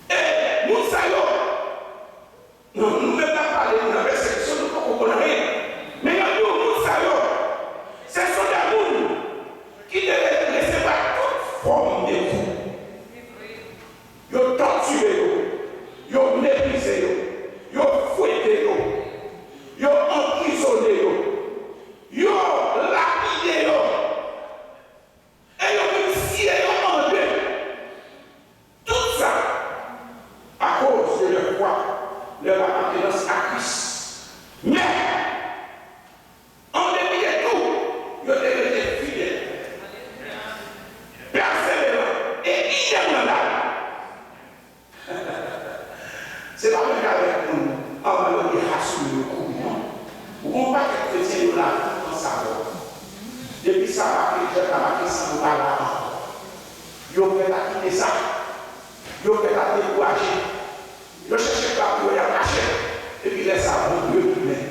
E moun sa yo, nou, nou menm n ap pale nan pèsekisyon, nou poko konn anyen. Men yo di w moun sa yo, se son de moun ki te resevwa tout fòm de kou. Yo tòtire yo, yo meprize yo, yo fwete yo, yo anprizone yo, yo lapide yo, e yo menm siye yo an de. Tout sa akoz de leur foi, leur appartenance à Christ. Men, an depi de tou, yo te rete fidèl, pèseveran e inébranlab. Se pa menm jan avèk moun anvan yo te asime yo kouri, non. Ou gen yon pakèt kretyen, yo la tout an savè. Depi sa make, jèt la make, san yo pa la ankò. Yo prèt a kite sa. Yo prèt a dekouraje. Yo chèche pa pou yo, y ap mache. Epi lè sa a, bon, yo tounen.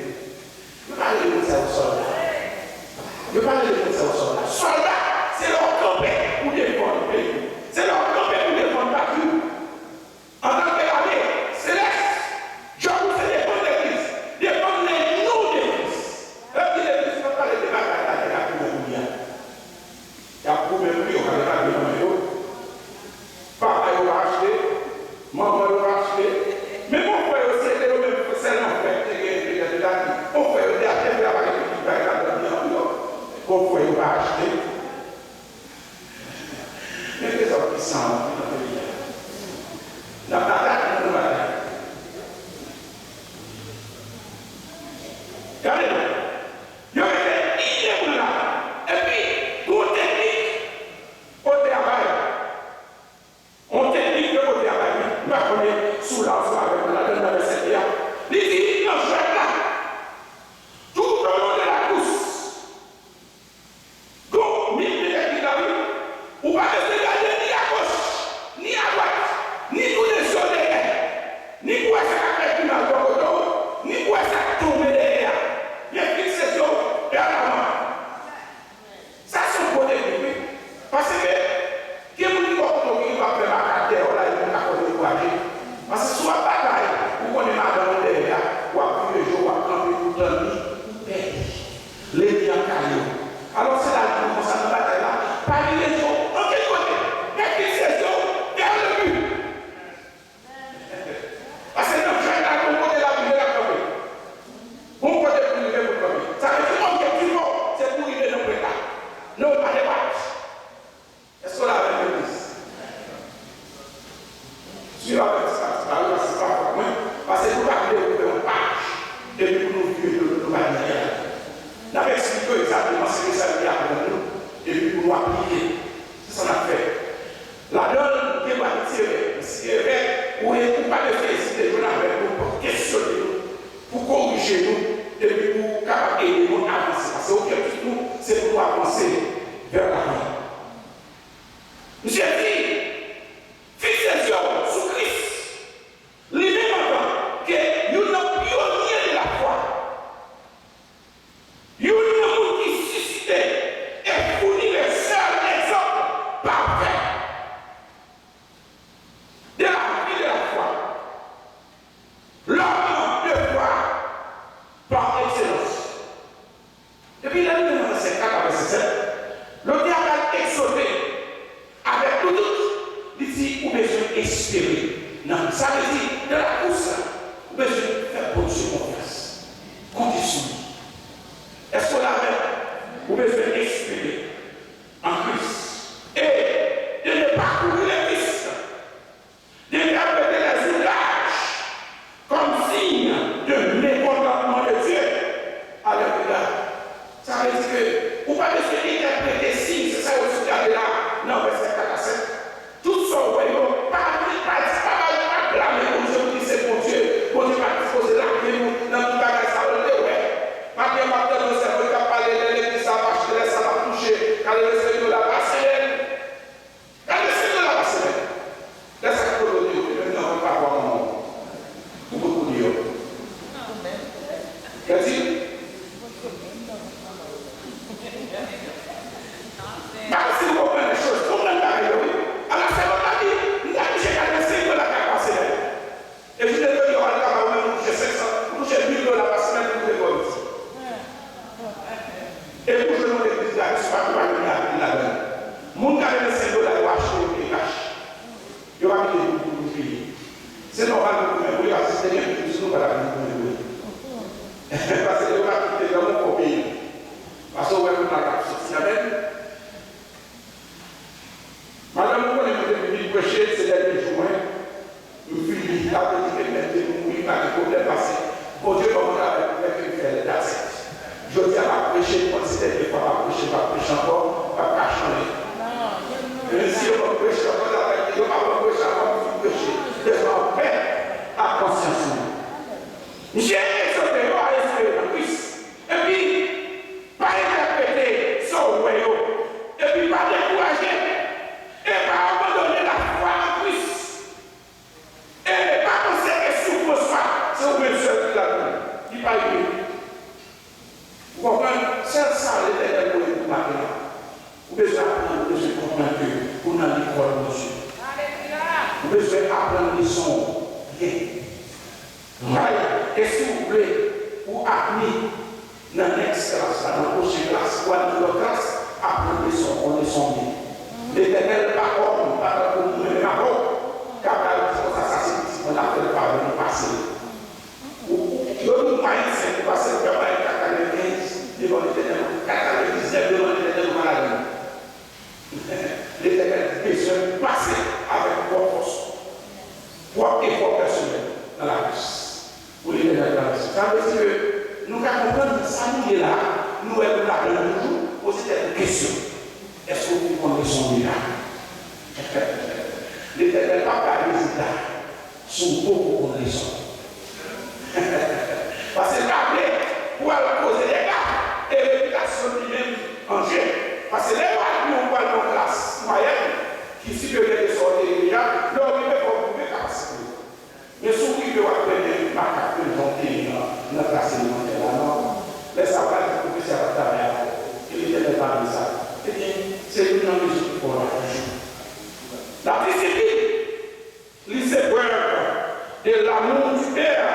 Yo pa rele moun sa yo sòlda. Yo pa rele moun sa yo sòlda. Sòlda, se lè w kanpe pou defann peyi w. Se lè w kanpe pou defann patri w. Antanke lame selès, djòb ou se defann legliz, defann les noms de Christ. Lè m di legliz, m ap pale de batay la nèg ap goumen kounye a. Y ap goumen pou yo, malè pa gen nan men yo. Papa yo pa achte, manman yo pa achte. Menm yon frè yo, se te yo menm sèlman frè ki te gen petèt de lavi. Yon frè yo te achte, frè a pa gen pitit, pa gen ladan li ankò. Yon frè yo pa achte. Men trezò ki san an ki nan peyi a. N ap batay, nou batay. Gade non. Yo rete inebranlab. Epi, gon teknik pa bezwen ezite jwenn avèk nou pou kesyone nou, pou korije nou, epi pou kapab ede nou avanse. Paske objektif nou, se pou nou avanse vers l'avant. Misye di, fikse zye w sou Kris, li menm antanke youn nan pyonye de lafwa, youn nan moun ki sisite e founi le sèl egzanp pafè de la vi, de la fwa, lòm de fwa pa ekselans. Epi lè nou rive nan vèsè kat a vèsè sèt, lòtè a pral egzòte avèk nou tout, li di, ou bezwen espere nan, sa vle di, nan lakous la, ou bezwen fè Bondye konfyans, konte sou li. Èske w la avè m? Ou bezwen espere an Kris. E de ne pas courir le risque d'interpréter les ouvrages comme signe de mécontentement de Dieu à leur égard. Sa vle di ke ou pa bezwen entèprete siy, se sa yo sou gade la nan vèsè kat a sèt. Tout sa w wè yo, pa di, pa di, pa bay, pa blame Bondye pou li se Bondye. Bondye pa t sipoze lage nou nan tout bagay sa yo, l te wè. Maten an, m ap tande yon sèvant k ap pale, lè legliz sa ap achte, lè sa ap touche, gade mesye yo la pase. Gade, se nou la pase menm. Lè sa k pwopoze yo, menm nan pa vwa manman w. Ou pot kou deyò. Gade. Bagay si nou konprann lè choz, konprann bagay yo, wi. Ala sèvant la di, m ta oblije gade senk dola k ap pase menm. E jounen jodi a, w al kaba ou menm, ou touche senk san, ou touche mil dola pa semèn pou w touve kò w isi. E pou w jwenn yon legliz gratis, ou pa, ou pa gen anpil ladan l. Moun ka mennen senk dola, yo achte, yo peye kach. Yo pa kite pou, pou, pou peye. Se nòmal pou goumen pou li, paske si te gen plis, nou pa t ap vin goumen pou li. Paske yo pa kite granmoun fè w peye. Paske w wè moun la k ap soti, amèn. Madanm, ou konnen mwen te vin preche, se dènye jou mwen. M fini, sa vle di ke menm si m mouri, pa gen pwoblèm, paske Bondye ban mwen travay pou fè ke m fè l, that's it. Jodi a, m ap preche, m konn se dènye fwa m ap preche, m p ap preche ankò, m p ap kache anyen. Men si yo ban m preche ankò, sa vle di yo pa ban m preche ankò, m fin preche. Bezwen an pè ak konsyans mwen. Misye egzòte yo a espere nan Kris. Epi, pa entèprete sa w wè yo. Epi, pa dekouraje. E pa abandone lafwa an Kris. E pa panse ke soufrans la, se ou menm sèl ki ladan l. Li pa ide. Ou konprann? Sèl sa Letènèl voye pou maten an. Ou bezwen aprann, ou bezwen konprann ke ou nan lekòl Bondye. Ou bezwen aprann leson w byen. Right? E si w vle, ou admi nan next class la, nan pwochen klas, ou al nan lòt klas, aprann leson, yon leson byen. Letènèl pa òm, pa tankou mwen menm avè w, k ap al di konsa, sa se pitit mwen, l ap fè l favè, nou pase l. Ou, ou, yo di w mayisyen, ou pase l fè mayi katrevenkenz devan Letènèl, katrevendiznèf devan Letènèl, ou pa ladan l. Letènèl bezwen pase avèk pwòp fòs ou, pwòp efò pèsonèl nan lakous pou Letènèl travèse. Sa vle di ke nou ka konprann sa nou ye la, nou wè nou ladan l toujou, poze tèt nou kesyon. Èske w fin konn leson w deja? Letènèl p ap bay rezilta si w poko konn leson. Paske l pa vle pou w al koze dega e repitasyon l li menm an je. Paske lè yo admi w pou al nan yon klas mwayèn ki siperyè de sa w te ye deja, lè w rive fò w pwouve kapasite w. Men si w rive w ap trennen makak menm jan w te ye nan, nan klas elemantè la, non. Lè sa a w pral di pwofesè a p ap travay avè w. E Letènèl pa vle sa. Ebyen, se youn nan rezon ki fè w la toujou. L ap disipli. Li se prèv de l'amour du Père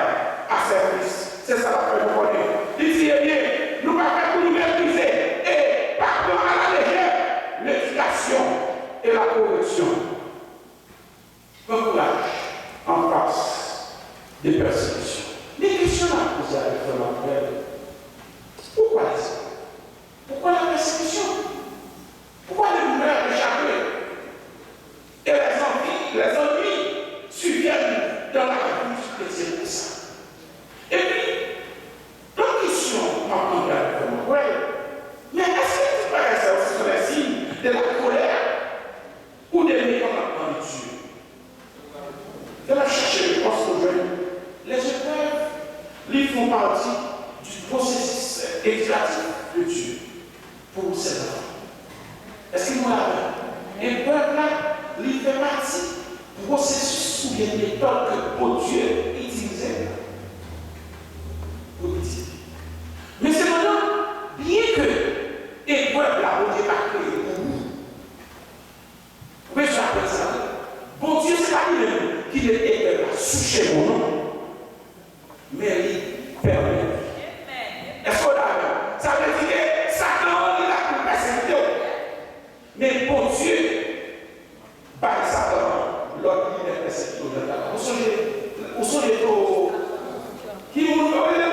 à ses fils. Se sa l ap fè nou konnen. Li di, ebyen, nou pa fèt pou nou meprize e pa pran à la légère l'éducation et la correction. Pran kouraj anfas de pèsekisyon. Men kesyon n ap poze avèk frè Manuel, poukwa lèzòm? Pourquoi la persécution? Pourquoi les douleurs, les chagrins et les envies, les ennuis surviennent dans la vie du chrétien comme ça? Epi, lòt kesyon m ap mande avèk frè Manuel, men èske tout bagay sa yo, ce sont des signes de la colère ou de mécontentement de Dieu? Lè n ap chache repons li fè pati pwosesis oubyen metòd ke Bondye itilize pou l itilize. Men sepandan, byen ke eprèv la Bondye pa kreye pou ou, ou bezwen aprann sa tou. Bondye se pa li menm ki met eprèv la sou chemen w non. Men li pèmèt li. Èske w dakò? Sa vle di ke Satan an li la pou l pèsekite w. Men Bondye bay Satan an lòd li mèt pèsekite w nan travay. Ou sonje, ou sonje to, ki moun yo rele l?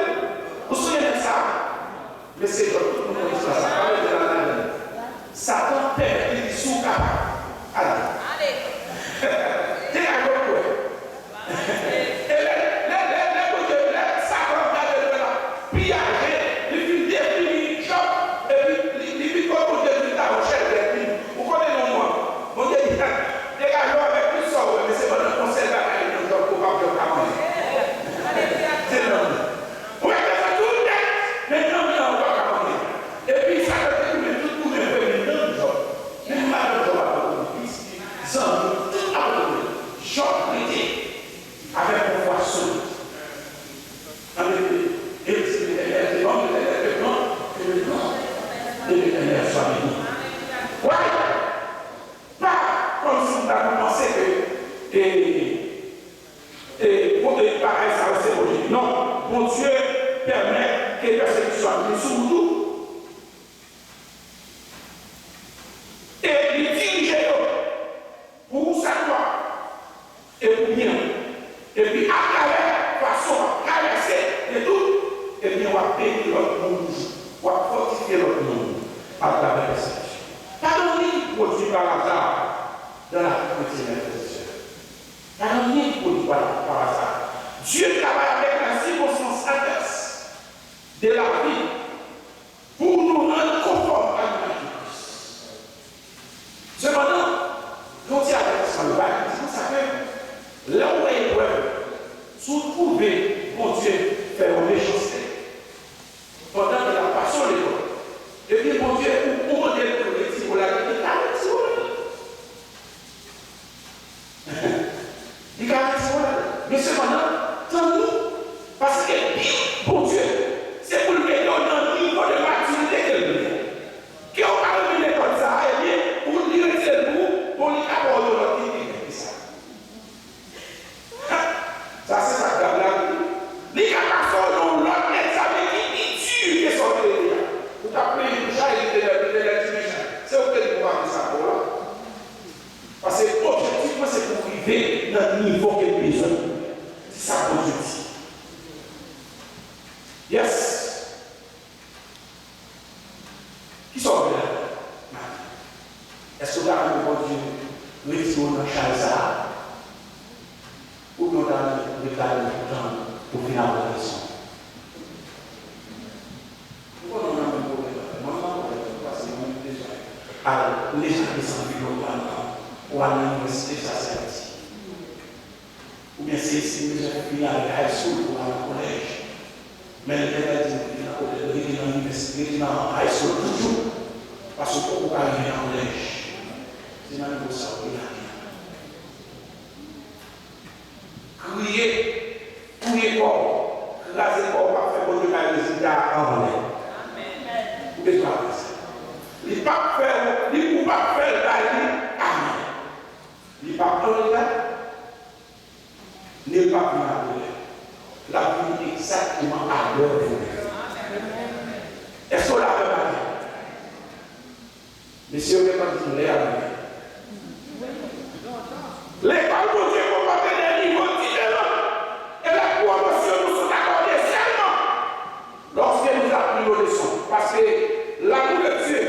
Ou sonje nèg sa? Mesye Jòb, tout moun konn istwa sa. Pa mete l al ladan l. Satan pèmèt li di si w kapab. Ale. Degaje w pou wè. E lè, lè, lè, lè Bondye, lè Satan gade l wè l ap piyaje, li fin defini Jòb, epi li, li vin kot Bondye, li vin ta yon chèlbè, epi ou konnen non mwen. Bondye di, degaje w avèk tout sa w wè, men se pandan yon sèl bagay, li nan Jòb, ou p ap janm ka manyen. Se nan mwen. Ou mèt bezwen tou nèt, men nan mwen an ou pa ka manyen. Epi Satan te tounen tout tounen vre, men nan Jòb, menm madanm Jòb abandone, pitit, zanmi, tout abandone. Jòb rete avèk yon fwa solid. Ann rete, e si Letènèl te ban m, Letènèl te pran, ke le non de Letènèl swa beni. Why? Pa kòmsi m ta panse ke, e, E, e bagay sa yo se Bondye ki. Non, Bondye pèmèt ke pèsekisyon ap vin sou ou tou. E li dirije yo pou ou sa dwa e pou byen. Epi atravè fason w ap travèse de tout, ebyen w ap beni lòt moun toujou. W ap fòtifye lòt moun atravè pèsekisyon. Pa gen anyen ki pwodui pa aza nan lavi kretyèn, frè e sè. Pa gen anyen ki pwodui pa, pa aza. Dieu travaille avec la circonstance adverse de la vie pour nous rendre conformes à l'image de Christ. Sepandan, gen yon ti avètisman yo bay ki di konsa ke lè w wè eprèv, si w twouve Bondye fè yon mechanste, pandan ke l ap pase w lekòl, ebyen Bondye, ou, ou mande l pou l retire w ladan, li ka retire w ladan. Li ka retire w ladan. Men sepandan, tann li. Paske bi Bondye, se pou l mete w nan nivo de matirite ke l vle. Ke w pa renmen lekòl sa a, ebyen, ou li retire l pou ou, bon, li ka ba w yon lòt ki pi bèl ke sa. Sa se sa k grave la wi. Li ka pase w nan yon lòt egzamen ki pi di ke sa w te rete a. Ou t ap plenyen pou chay, li te lè, li te lè di men chay. Se ou ki te di pou w pa fè sa pou w la. Paske objektif mwen se pou w rive nan nivo ke l bezwen. Se sa Bondye di. Yes. Kisa w vle la maten? Èske w ta renmen Bondye retire w nan chay sa a? Oubyen w ta renmen ret ladan l pou tan pou w fin aprann leson? Ou konnen w nan menm pwoblèm avè m. Mwen m nan pwoblèm tou, paske mwen menm m bezwen al, m bezwen desann vilo m nan, pou al nan inivèsite, sa se Ayiti. Oubyen se si m bezwen fini avèk high school pou m al nan kolèj. Men Letènèl di m rete nan kolèj, rete nan inivèsite, rete nan high school toujou. Paske w poko ka rive nan kolèj. Se nan nivo sa w ye la. Kriye, touye kò w, kraze kò w p ap fè Bondye bay rezilta a anlè. Ou bezwen aprann sa. Li p ap fè, li, ou p ap fè l bay li anlè. Li p ap anlè la. Ni l p ap vin apre lè. L ap vin egzakteman alè w vle. Èske w la avè m maten? Mesye yo gentan di m lè a rive. Lekòl Bondye konpòte de nivo diferan e la pwomosyon nou sot akòde sèlman lòske nou aprann yon leson. Paske l'amour de Dieu,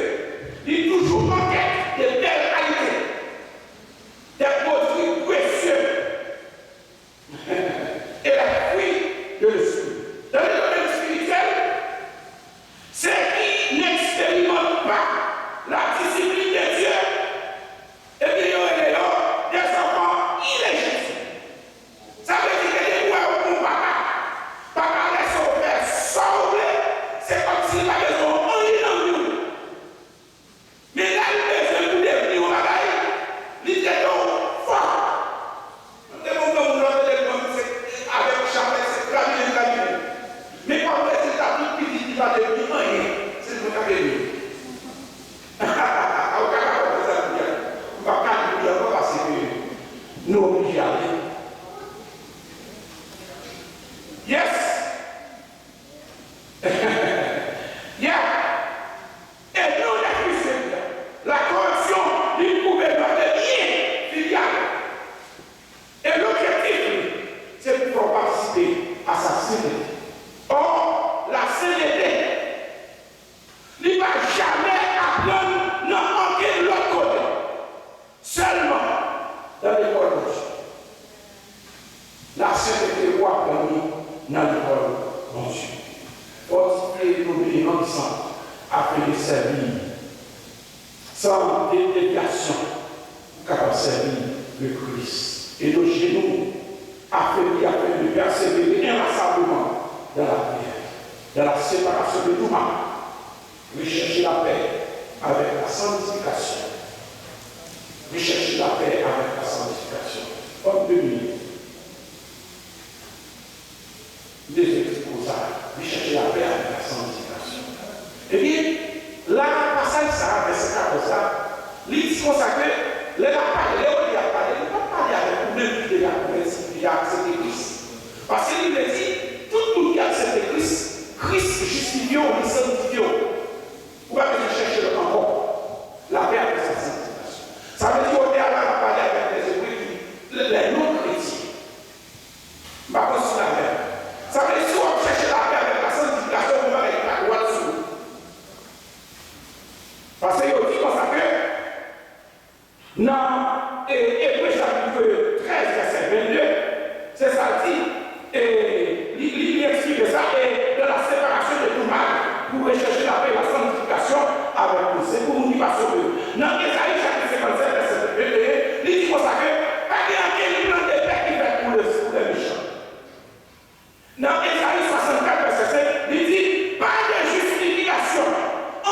li toujou an kèt de bèl kalite. Des produits précieux et les fruits de l'esprit. Dans le domaine spirituel, ceux qui n'expérimentent pas la discipline de Dieu, eh bien, yo rele yo des enfants illégitimes. Nou oblije ale. Yes! Yeah! E nou nan Kris Seyè. La koreksyon, li pwouve nou de lyen filyal. E lobjektif li, se pou fè w patisipe a sa sentete. Ò, la sentete, li pa jamè aprann nan okenn lòt kote. Sèlman nan lekòl Bondye. Lasentete ou aprann li nan lekòl Bondye. Fòtifye nou de yon sant afin de sèvi san de devyasyon, pou kapab sèvi le Kris. E nou jenou afebli afin de pèsevere enlasableman dans la prière, dans la séparation de tout mal. Rechèche lapè avèk la santifikasyon. Rechèche lapè avèk la santifikasyon. Ban m de minit. M bezwen di koz sa. Rechèche lapè avèk la santifikasyon. Ebyen, la, pasaj sa a, vèsè katòz la, li di konsa ke lè l ap pale, lè Pòl ap pale, li pa pale avèk ou menm ki deja konvèti, ki deja aksepte Kris. Paske li vle di, tout moun ki aksepte Kris, Kris jistifye w, li sanntifye w. Ou pa bezwen chèche l ankò. Lapè avèk sa santifikasyon. Sa vle di, otè a la, l ap pale avèk lèzebri ki, lè, lè non kretyen. M pa konn si w avè m. Sa vle di, si w ap chèche lapè avèk la santifikasyon, gon bagay ki pa dwat sou ou. Paske yo di konsa ke, nan, e, Ebre chapit trèz, vèsè vennde, se sa l di, e, li, li, li eksplike sa, e, dans la séparation de tout mal, pou rechèche lapè, la santifikasyon avèk nou. Se pou moun ki pa sove yo. Nan Ezayi chapit senkannsèt, vèsè venteyen, li di konsa ke pa gen ankenn plan de pè ki fèt pou le, pou le mechan. Nan Ezayi swasannkat, vèsè senk, li di, pa de jistifikasyon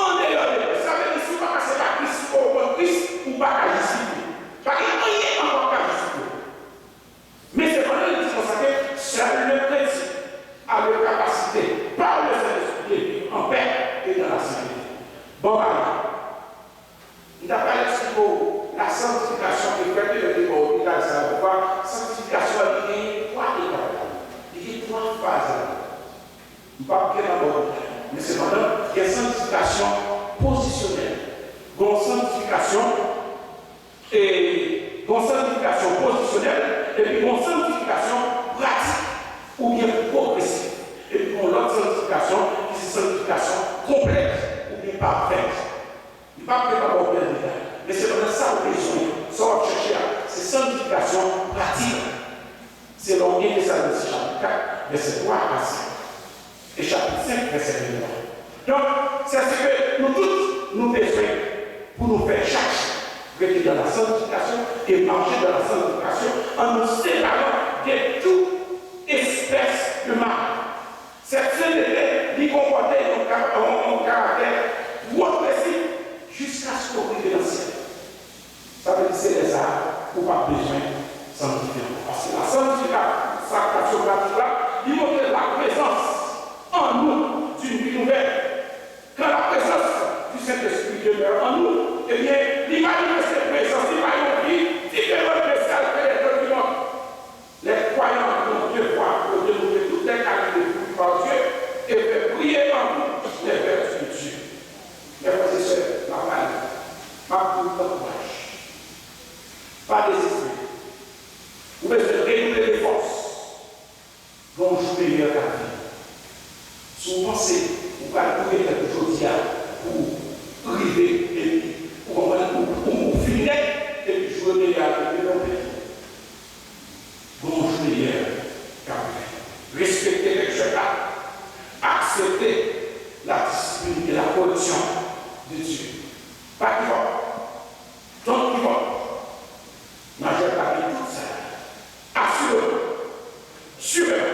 andeyò de Kris. Sa vle di, si w pa pase pa Kris, si w pa konn Kris, ou pa ka jistifye. Pa gen anyen ankò k ka jistifye w. Men sepandan, li di konsa ke seul le chrétien a le capacité, par le Saint-Esprit, de vivre en paix et dans la sainteté. Bon bagay. M ta pral eksplike w la santifikasyon ke frè Pierre te ba w detay sa yo. Poukwa santifikasyon an, li gen twa etap ladan l. Li gen twa faz ladan l. M p ap gentan ba w detay. Men sepandan, gen santifikasyon pozisyonèl. Gen yon santifikasyon, e, gen yon santifikasyon pozisyonèl, epi gen yon santifikasyon pratik oubyen pwogresif. Epi gen yon lòt santifikasyon ki se santifikasyon konplèt oubyen pafè. M p ap gentan ba w plis detay, men sepandan sa w bezwen, sa w ap chèche a, se santifikasyon pratik, selon en Tesalonisyen chapit kat, vèsè twa a senk, e chapit senk, vèsè venntwa. Donk, se sa ke nou tout, nou bezwen pou nou fè chak jou, rete dans la sanctification et marcher dans la sanctification, en nous séparant de toute espèce de mal. Sèt sentete, li konpòte yon ka-, yon, yon karaktè pwogresif jiskaske w rive nan syèl. Sa vle di se lè sa a, ou p ap bezwen sanntifye ankò. Paske la sanctification pratique la, li montre la présence en nous d'une vie nouvelle. Quand la présence du Saint-Esprit demeure en nous, ebyen, li manifeste prezans li pa yon vi diferan de sèl ke lèzòt ki mò. Les croyants ont deux voies, pour démontrer toutes les qualités voulues par Dieu et faire briller en vous les vertus de Dieu. Mes frères et sœurs, m ap pale, m ap di w pran kouraj. Pa dezespere. Ou bezwen redouble de fòs. Gen yon jou meyè k ap vini. Si w panse ou pral touye tèt ou jodi a pou w rive, epi ou konprann, ou, ou, ou fini nèt, epi jou meyè a rive, men w pèdi. Gen yon jou meyè k ap vini. Respekte règ fèt la. Aksepte la discipline et la correction de Dieu. Pa give up. Don't give up. Majè pa gen tout sa. Asire w. Sire w.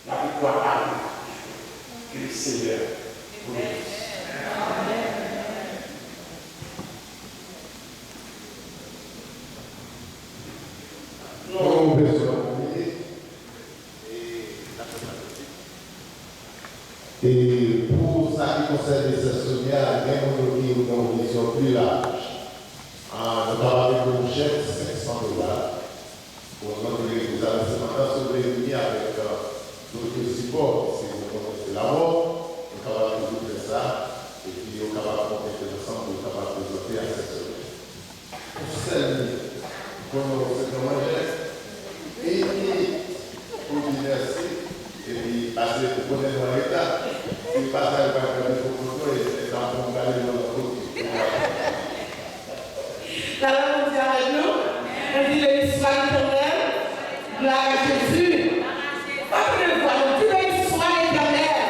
Laviktwa a nou. Ke le Seyè beni. Nou bezwen yon minit. E pou sa ki konsène sè Sonia, gen moun yo ki gen yon vizyon pli laj. Ah, nou kapab ede yon jèn senk san dola. Vini avèk, euh, dote sipò, si nou konnen se lawò, nou kapab toujou fè sa, epi yo kapab konte ansanm pou yo kapab prezante a sè Solange. Yon sèl minit. Konnen w se gran manje, vini pou di mèsi, epi pase pou konnen nou an reta. Si l pa sa, yo pa ka di fo foto, e se tankou m gade yo nan foto. Talè Bondye avèk nou. Nou di, Beni swa Letènèl. Glwa a Jezi. Pa tande vwa nou. Di, Beni swa Letènèl.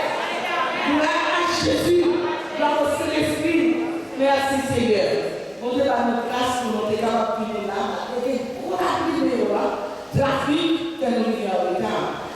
Glwa a Jezi. Glwa o Sentespri. Mèsi, Senyè. Bondye ba nou gras pou nou te kapab vini la, malgre gen gwo lapli deyò a, trafik fè nou rive an reta.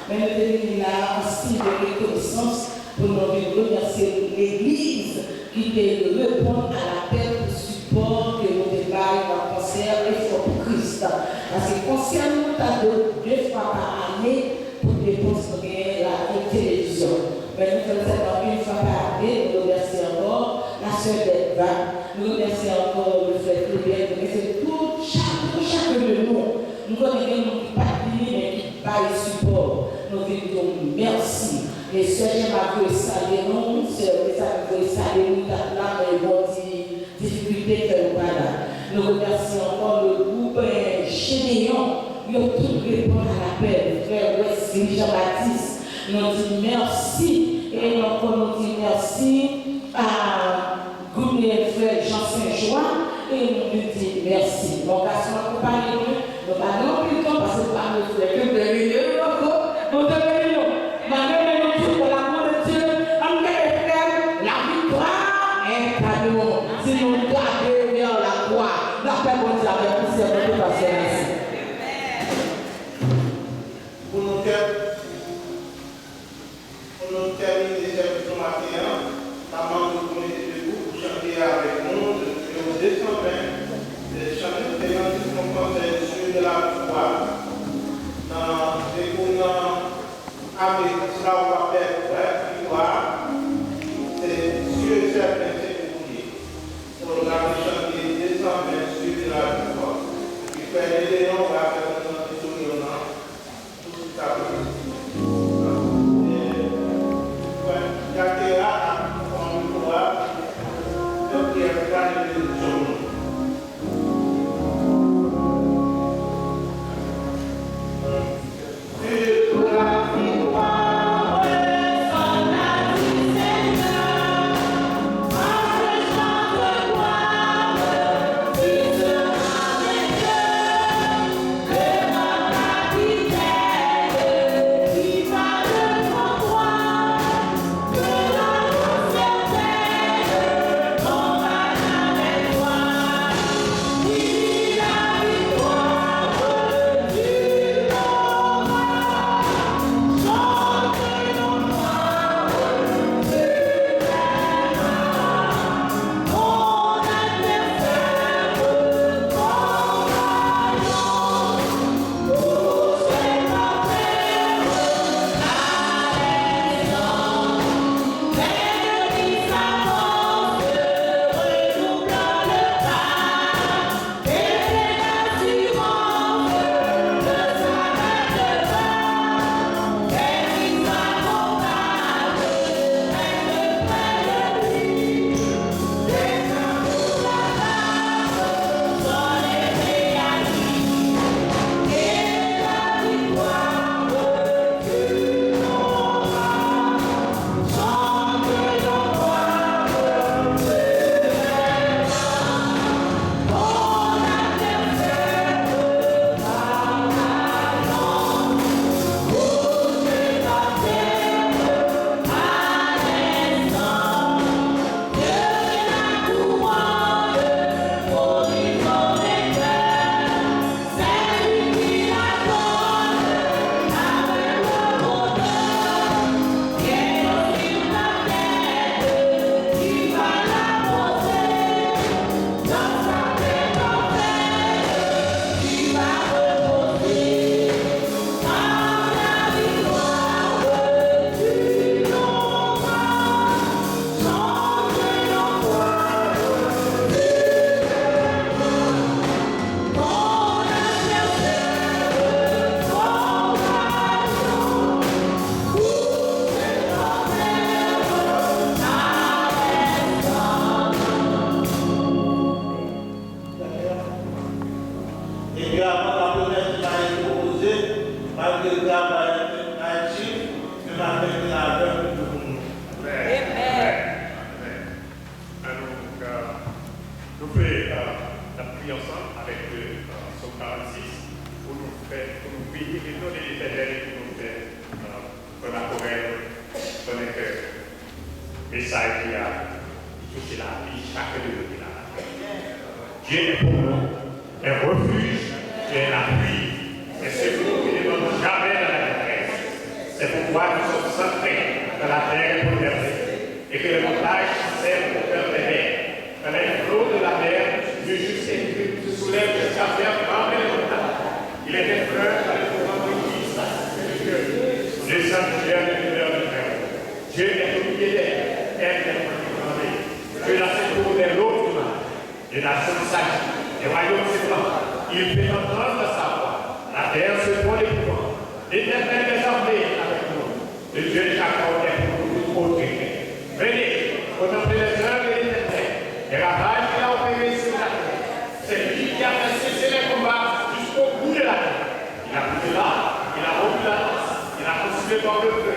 Men nou te vini la an siy de rekonesans pou nou vin remèsye legliz ki te reponn a lapèl pou sipò ke nou te bay nan konsè Efò pou Kris. Paske konsè nou ta de, de fwa pa ane pou depans nou genyen la avèk televizyon. Men nou fè l sèlman yon fwa pa ane, nou remèsye ankò la sè Dèva, nou remèsye ankò le frè Klebè, nou remèsye tout chak, tout chak de nou. Nou konnen gen moun ki pa t vini, men ki bay sipò. Nou vin di w mèsi. E sè Jema voye salye nou, sè Mezanmi voye salye nou, li t ap la, men bon, di difikilte k fè nou pa la. Nou remèsye ankò le gwoup, eh, Jedeyon, yo tout reponn a lapèl, frè Wesley Jean Baptiste, nou di mèsi, e ankò nou di mèsi a Gouvènè frè Jan Senjwa, e nou vle di mèsi. Bon, gason akonpaye mwen, nou pa gen anpil tan, paske nou pa vle frè ke m te rele nou ankò, nou te rele nou. M a rele nou tout dans l'amour de Dieu, ann gade frè m, la victoire est à nous. Si nou gade vers la croix, lapè Bondye avèk nou, sèvant de pasteur, mèsi. Pou nou kè Pou nou tèmine sèvis nou maten an, m ap mande w pou w mete debou pou chante avèk nou le nimewo de san ven, le chante de l'antik konfransè Dieu de la victoire. Nan, se pou nan Amerik, se la w ap pèdi, wè, viktwa, se Dieu certain, se pou ou li ye. So, n ap chante de san ven, Dieu de la victoire. Epi frè Dede Egalman, m ap remèsye Maestro José, malgre l travay an Ayiti, men maten vin avè m pou nou. Amèn. Amèn. Ann nou, euh, nou fè, euh, n ap priye ansanm avèk, euh, Sòm karannsis pou nou fè, pou nou priye e non de Letènèl e pou nou fè, euh, fè lapriyè, konnen ke mesaj li a, li touche lavi chak de nou ki la. Dieu est pour nous un refuge, un appui, un secours qui ne manque jamais dans la détresse. C'est pourquoi nous sommes sans crainte quand la terre est bouleversée et que les montagnes chancellent au cœur des mers. Quand les flots de la mer mugissent et se soulèvent jusqu'à faire trembler les montagnes. Il est un fleuve quand le torrent rugit, ça, c'est le cœur. Le sanctuaire de l'honneur du Très-Haut. Dieu est au milieu d'elle, elle n'est point ébranlée. Dieu la secourt dès l'eau du mal. Les nations s'agitent, les royaumes s'ébranlent. Il fait entendre sa voix. La terre se fond d'épouvante. L'Éternel des armées est avec nous. Le Dieu de Jacob est pour nous toute autorité. Venez, contemplez les œuvres de l'Éternel, les ravages qu'il a opérés sur la terre. C'est lui qui a fait cesser les combats jusqu'au bout de la terre. Il a coupé l'arbre, il a rompu la lance, il a consumé par le feu